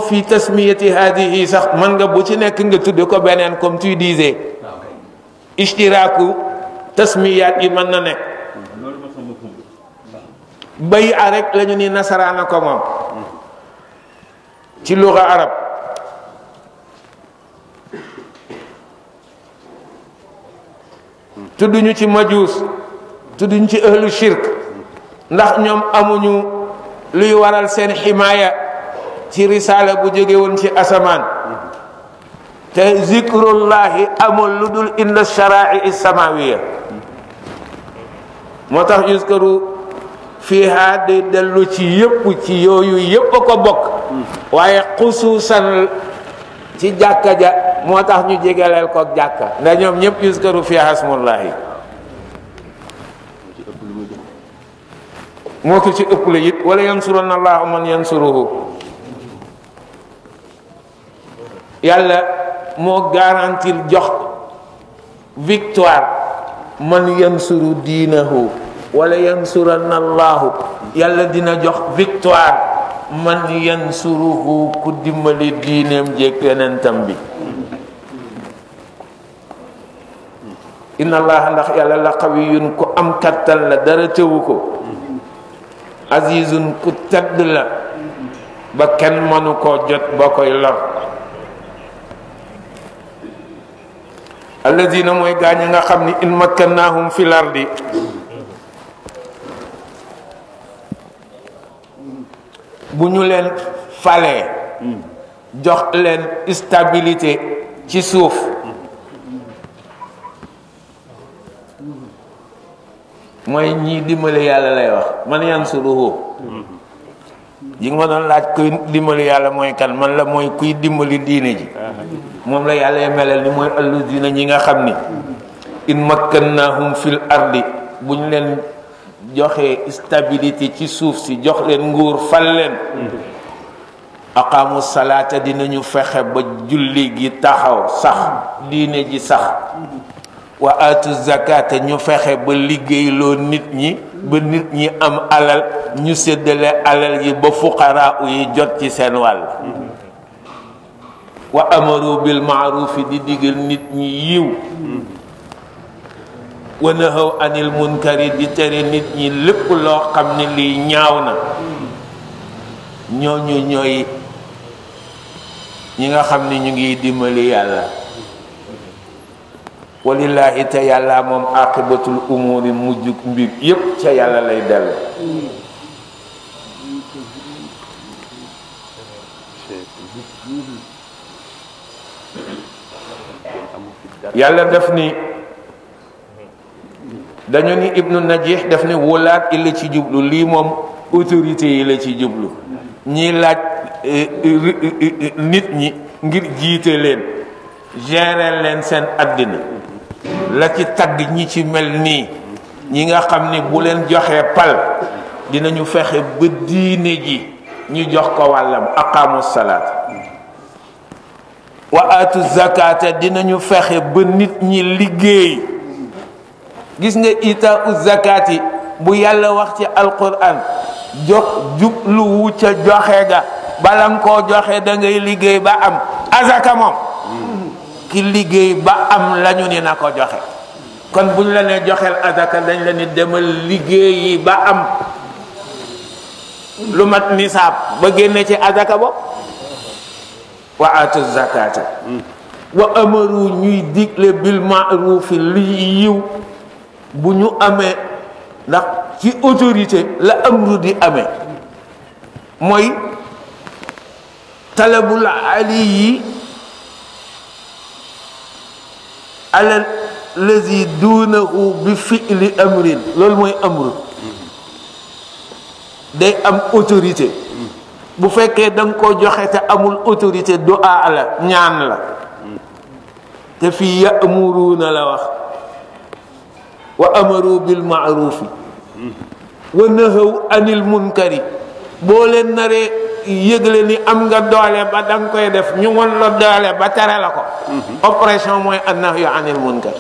fi tasmiyati hadihi sax man nga bu ci nekk nga tudde ko beneen comme tu disais ishtiraku tasmiyat yi mën na nekk. bay a rek lañu ni nasaraana ko moom ci luga arab. tudduñu ci majuus tudduñu ci ahlu shirk ndax ñoom amuñu luy waral seen ximaaya ci risaala bu jóge woon ci asamaan te zikrullahi amul lu dul inda shara'i samawiya moo tax yuskaru fiha day dellu ci yëpp ci yooyu yëpp a ko bokk waaye xusuusan ci jàkka ja moo tax ñu jegeleel ko jàkka ndax ñoom ñëpp yuskaru fiha smullahi moo ko ci ëpp la it wala yansuranna allahu man yansuruhu. yàlla moo garantir jox victoire man yansuru diinahu wala yansuranna allahu yàlla dina jox victoire man yansuruhu ku dimbali diineem jéeg yonentam bi. inna allaha ndax yàlla la qawiyun ku am kattan la dara tëwu ko. azizun ku tedd la ba kenn mënu koo jot ba koy lor. alladina mooy gaañ nga xam ni in makkannahum fil ardi bu ñu leen falee jox leen stabilité ci suuf mooy ñii dimbali yàlla lay wax man yansuruhu yi nga ma doon laaj kuy dimbali yàlla mooy kan man la mooy kuy dimbali diine ji moom la yàlla melal ni mooy alladina ñi nga xam ni in makkannahum fil ardi bu ñu leen joxee stabilité ci suuf si jox leen nguur fal leen aqaamu salaata dinañu fexe ba julli gi taxaw sax diine ji sax wa atu zakata ñu fexe ba liggéeyloo nit ñi ba nit ñi am alal ñu séddale alal yi ba fuqaraa yi jot ci seen wàll wa amaru bil maarufi di digal nit ñi yiw wa nahaw anil munkari di tere nit ñi lépp loo xam ne lii ñaaw na ñooñu ñooy ñi nga xam ne ñu ngi dimbali yàlla walillahi te yàlla moom aqibatul umuri mujjug mbir yépp ca yàlla lay dellu. yàlla def ni dañu ni ibnu najih def ni wulaat yi la ci jublu lii moom autorité yi la ci jublu ñi laaj nit ñi ngir jiite leen gérer leen seen àddina la ci tagg ñi ci mel nii ñi nga xam ni bu leen joxee pal dinañu fexe ba diine ji ñu jox ko wàllam aqaamu salaat wa atu zakata dinañu fexe ba nit ñi liggéey. gis nga ita u zakati bu yàlla wax ci alquran jox jubluwu ca joxe ga bala nga koo joxe da ngay liggéey ba am azaka moom ki liggéey ba am lañu ni na ko joxe kon buñ la ne joxeel azaka dañ la ni demal liggéeyi ba am lu mat nisaab ba génne ci azaka bopp wa atu zakata wa amaru ñuy digle bil ma'rufi li yiw bu ñu amee ndax ci autorité la amru di amee mooy talabul aliyi ala lazi duunahu bi fi'li amrin loolu mooy amru day am autorité bu fekkee da nga ko joxe te amul autorité du'a la ñaan la te fii ya'muruuna la wax wa amaru bil ma'rufi wa nahaw anil munkari boo leen naree yëgle ni am nga doole ba da nga koy def ñu won la doole ba tere la ko oppression mooy annahyu anil munkar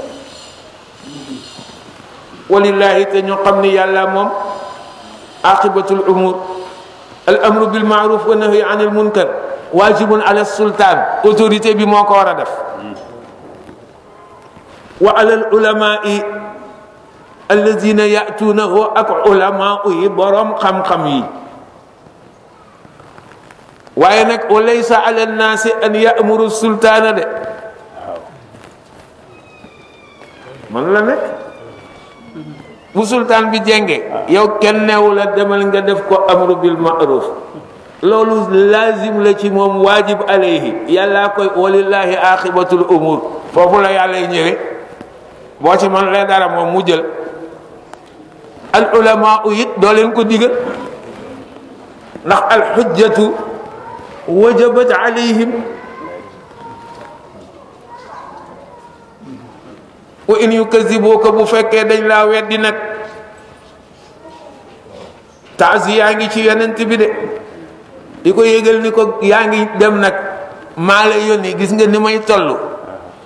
walillahi te ñu xam ni yàlla moom aqibatul umur al amru bil ma'ruf wa nahyu anil munkar wajibun ala sultan autorité bi moo ko war a def wa ala al ulama'i alladina yatuunahu ak ulama yi borom xam-xam yi waaye nag wa laysa ala nnaasi an ya'muru sultaana de man la nekk bu sultaan bi jenge yow kenn neewu la demal nga def ko amru bil ma'ruf loolu lazim la ci moom waajib alayhi yàllaa koy walillahi aqibatul umur foofu la yàlla ñëwee boo ci man lee dara moom mu jël al ulama it doo leen ko digal ndax al xujjatu wajabat alayhim wa in yukazibuka bu fekkee dañ laa weddi nag taasi yaa ngi ci yonent bi de di ko yëgal ni ko yaa ngi dem nag maa la yónni gis nga ni may toll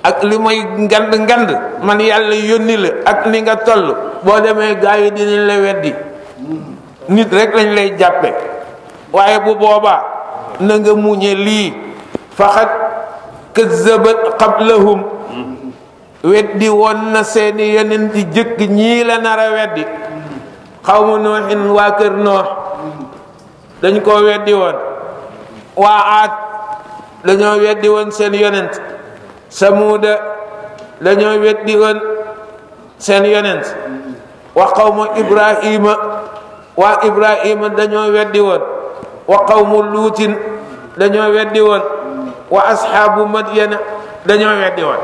ak li may ngand man yàlla yónni la ak ni nga toll boo demee gaa yi dinañ la weddi nit rek lañ lay jàppe waaye bu boobaa na nga muñe lii faqad kazzabat qablahum weddi woon na seeni yonent jëkk ñii la nar a weddi xawma nooxin waa kër noox dañ koo weddi woon waa aat dañoo weddi woon seen yonent samuuda dañoo weddi woon seen yonent wa qawmu ibrahima waa ibrahima dañoo weddi woon wa qawmu luutin dañoo weddi woon wa ashaabu madyana dañoo weddi woon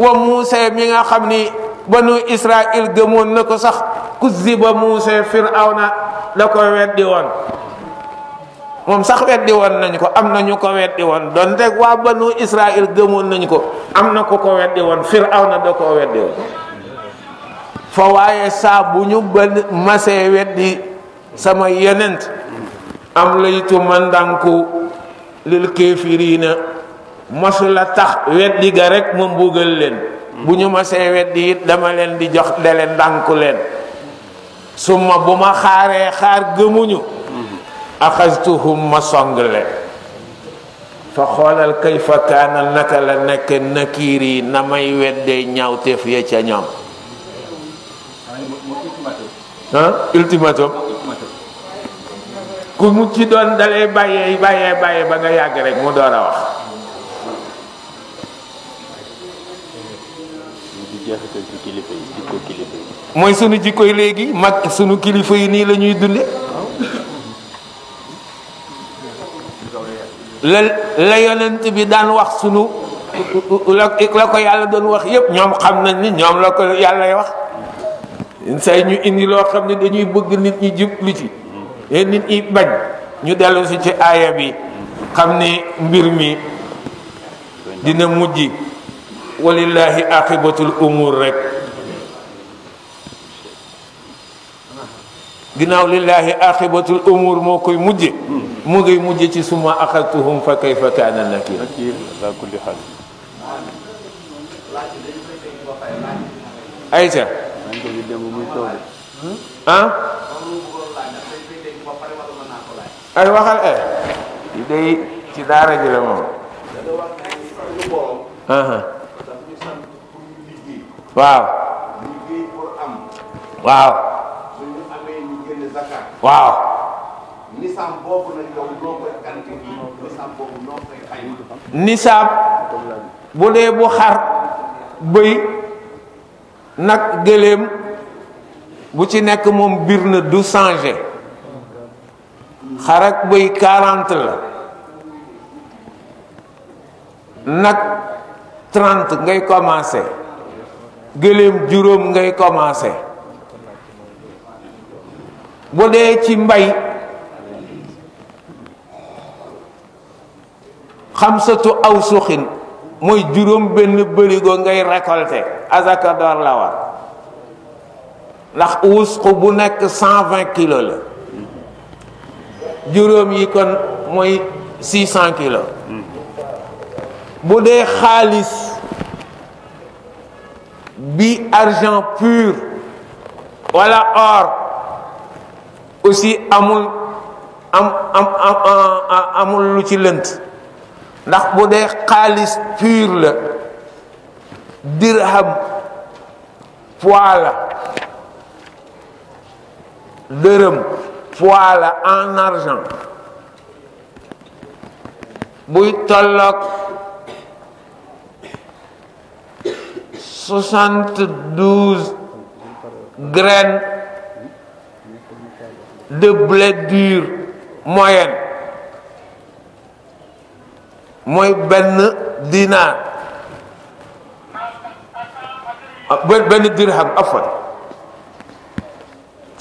wa Muusa mi nga xam ni banu Israël gëmoon na ko sax kuziba Muusa Firawna da ko weddi woon moom sax weddi woon nañ ko am na ñu ko weddi woon donte waa banu Israël gëmoon nañ ko am na ko weddi woon Firawna da ko weddi woon fa waaye saa bu ñu masee weddi sama yonent am laytu mandanku lil kéefiriina masula tax weddi ga rek ma mbugal leen bu ñu masee weddi it dama leen di jox dele ndànku leen suma bu ma xaaree xaar gëmuñu axastuhum ma song leen fa xoolal kayfa kaana naka la nekk nakiir yi na may weddee ñaawteef ya ca ñoom ultimatum ku mu ci doon dalay bàyyee ba nga yàgg rek mu door a wax jeexital ci kilifa yi jikko kilifa yi. mooy sunu jikko yi léegi mag sunu kilifa yi nii la ñuy dunde la yonent bi daan wax sunu la ko yàlla doon wax yépp ñoom xam nañ ni ñoom la ko yàlla wax say ñu indi loo xam ne dañuy bëgg nit ñi jublu ci nit ñi bañ ñu dellu si ci aaya bi xam ni mbir mi dina mujj walillahi aqibatul umur rek ginnaaw lillahi aqibatul umur moo koy mujje mu ngay mujje ci suma axaltuhum fa kayfa kaana nakir ala kulli xaal. ayca ah ay waxal yi day ci daara ji la moom waaw waaw waaw nisaab bu dee bu xar bëy nag gëléem bu ci nekk moom bir na du changé xar ak bëy 40 la nag 30 ngay commencé gëléem juróom ngay commencé bu dee ci mbay xamsatu aw suxin mooy juróom benn bërigo ngay récolté azaka door la war ndax wusqu bu nekk 120 kilos la juróom yi kon mooy 600 kilos bu dee xaalis bi argent pur wala or aussi amul lu ci lënt ndax bu dee xaalis pur la dirham poids la dërëm poids la en argent buy tolloog 72 graines de blé dur moyenne mooy benn dinar benn dirham afwan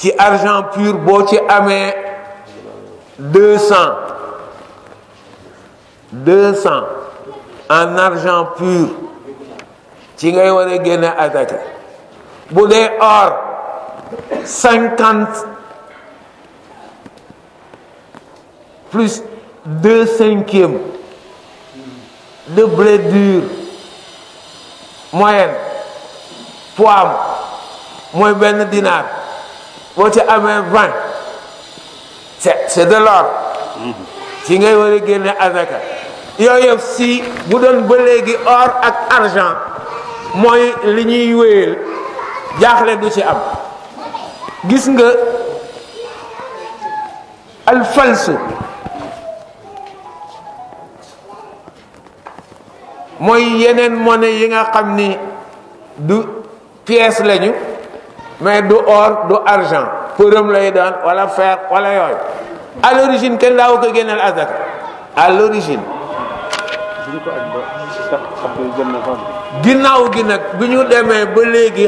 ci argent pur boo ci amee 200 en argent pur ci ngay war a génne azaka bu dee or 50 plus 2/5 de blé dur moyenne poids mooy benn dinar boo ci amee 20 c'est de l'or ci ngay war a génne azaka yooyu yëpp si bu doon ba léegi or ak argent mooy li ñuy wéyal jaaxle du ci am gis nga alfalsu mooy yeneen monnaie yi nga xam ni du pièce lañu mais du or du argent përëm lay doon wala fer wala yooyu à l'origine kenn daaw ko génneel azaka à l'origine ginnaaw gi nag bi ñu demee ba léegi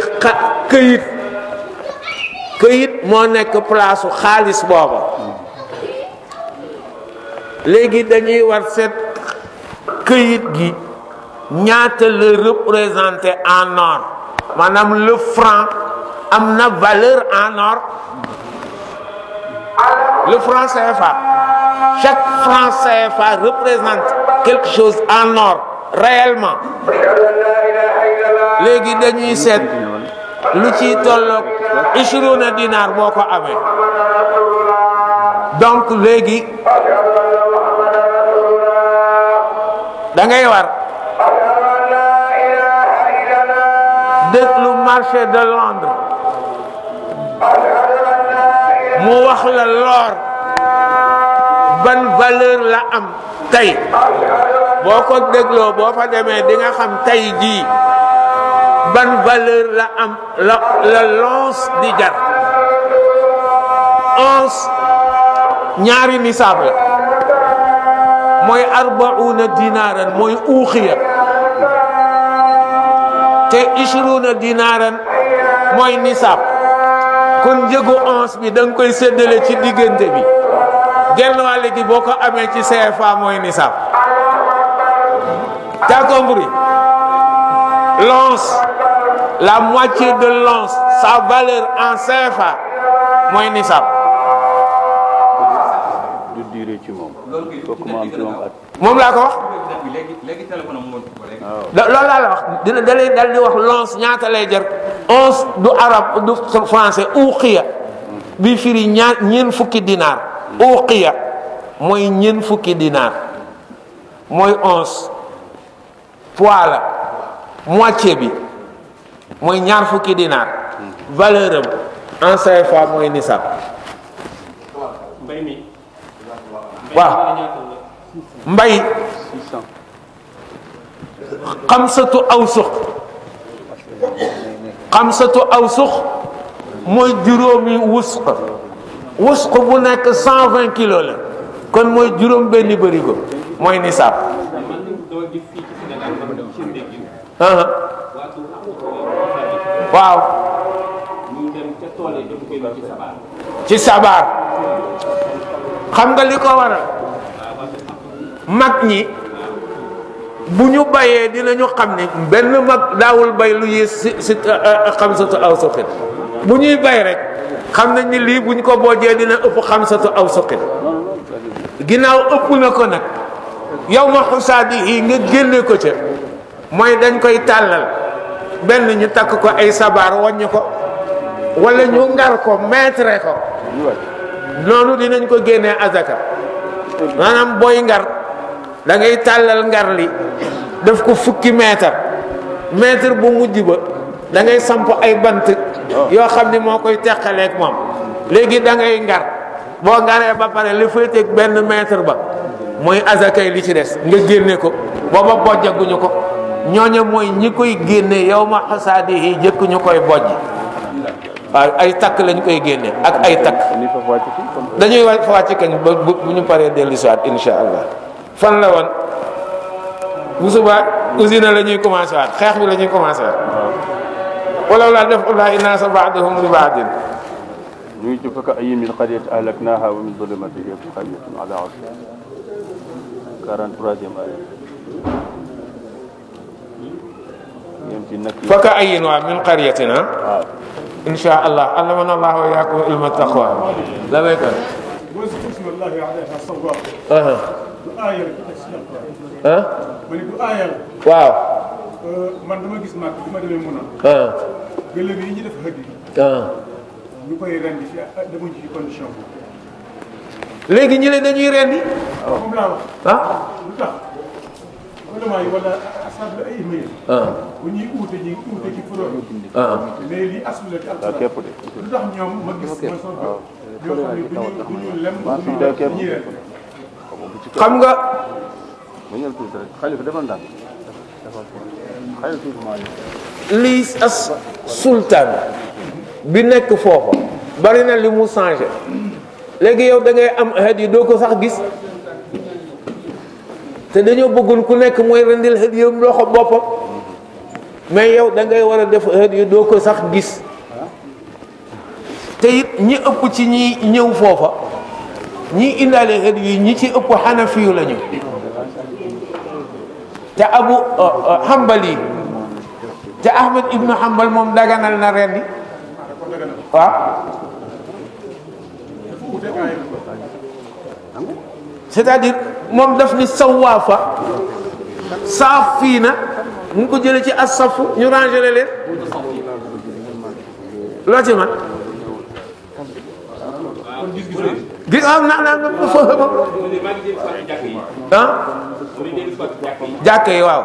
këyit moo nekk place xaalis booba léegi dañuy war seet këyit gi ñaata la représenté en or maanaam le franc am na valeur en or le franc CFA chaque franc CFA représente quelque chose en or réellement léegi dañuy seet lu ciy tolloog 20 dinar boo ko amee donc léegi da ngay war déglu marché de Londres mu wax la l'or ban valeur la am tey boo ko dégloo boo fa demee di nga xam tey jii ban valeur la am la l'once di jar. once ñaari nisaab la mooy 40 dinaaran mooy uuxiya te 20 dinaaran mooy nisaab kon njëgu once bi da nga koy séddale ci diggante bi genn wàll gi boo ko amee ci CFA mooy nisaab. T'as compris? L'once, la moitié de l'once, sa valeur en CFA mooy nisaab. du durée ci moom. kooku mu am ci moom at. moom laa ko wax. léegi téléphone am moom loolu laa la wax dina dalay dal di wax l'once ñaata lay jar. once du arab du français uqiya bi firi ñeen fukki dinaar. uqiya mooy ñeen fukki dinaar mooy once poids la moitié bi mooy ñaar fukki dinaar valeur am en CFA mooy nisaab. waaw mbay xamsatu awsuq mooy juróomi wusq bu nekk 120 kilos la kon mooy juróom benni bërigo mooy nisaab. waaw ci sabar xam nga li ko waral mag ñi bu ñu bayee dinañu xam ni benn mag daawul bay lu yées si xamsatu awsuqin bu ñuy bay rek xam nañ ni lii bu ñu ko boojee dina ëpp xamsatu awsuqin ginnaaw ëpp na ko nag yow ma xusaadi yi nga génne ko ca mooy dañ koy tàllal benn ñu takk ko ay sabar wàññi ko wala ñu ngar ko meetre ko noonu dinañ ko génnee azaka maanaam booy ngar da ngay tàllal ngar li def ko fukki mètre bu mujj ba da ngay samp ay bant yoo xam ni moo koy teqaleeg moom léegi da ngay ngar boo ngaree ba pare li fay teg benn mètre ba mooy azakay li ci des nga génne ko booba bojjaguñu ko ñooña mooy ñi koy génne yow ma xasaadi yi jëkk ñu koy bojj waaw ay takk lañ koy génne ak ay takk dañuy wàcc kañ ba bu ñu paree dellu si waat insha allah fan la woon bu subaa usine la ñuy commencé waat xeex bi la ñuy commencé waat walaw laa daf'ullaahi naasa ba'dahum li ba'din ñu ngi ci fekk ay min qaryat ahlaknaahaa wa min zulumaatin qaryatun alaa 43e aaya faka ayin waa min qaryatina insha allah allamana allah wa iyyakum ilma taqwa la baykat waaw man dama gis màgg bi ma demee mun a gëlëm yi ñu def xëddi ñu koy rendi fi demuñ ci condition bi léegi ñu ne dañuy rendi moom laa wax lu tax gouvernement yi wala assemblée ay mail bu ñuy uute ñi uute ci furoon mais lii aslu la ci alquran lu tax ñoom ma gis ma son ñoo xam ne duñu lem ñuy ren xam nga lii as sultan bi nekk foofa bari na li mu changé léegi yow da ngay am xet yi doo ko sax gis te dañoo bëggoon ku nekk mooy rendil xet yi loxo boppam mais yow da ngay war a def xet yi doo ko sax gis te it ñi ëpp ci ñi ñëw foofa ñi indaale xet yi ñi ci ëpp xanafiyu lañu te abu Hanbali te Ahmad ibnu Hanbal moom daganal na rendi waaw c'est-à-dire moom daf ni sawaafa saaf fii na mu ngi ko jëlee ci as-safu ñu rangé leen loo ci man gis am na nga fa ah jàkk yi waaw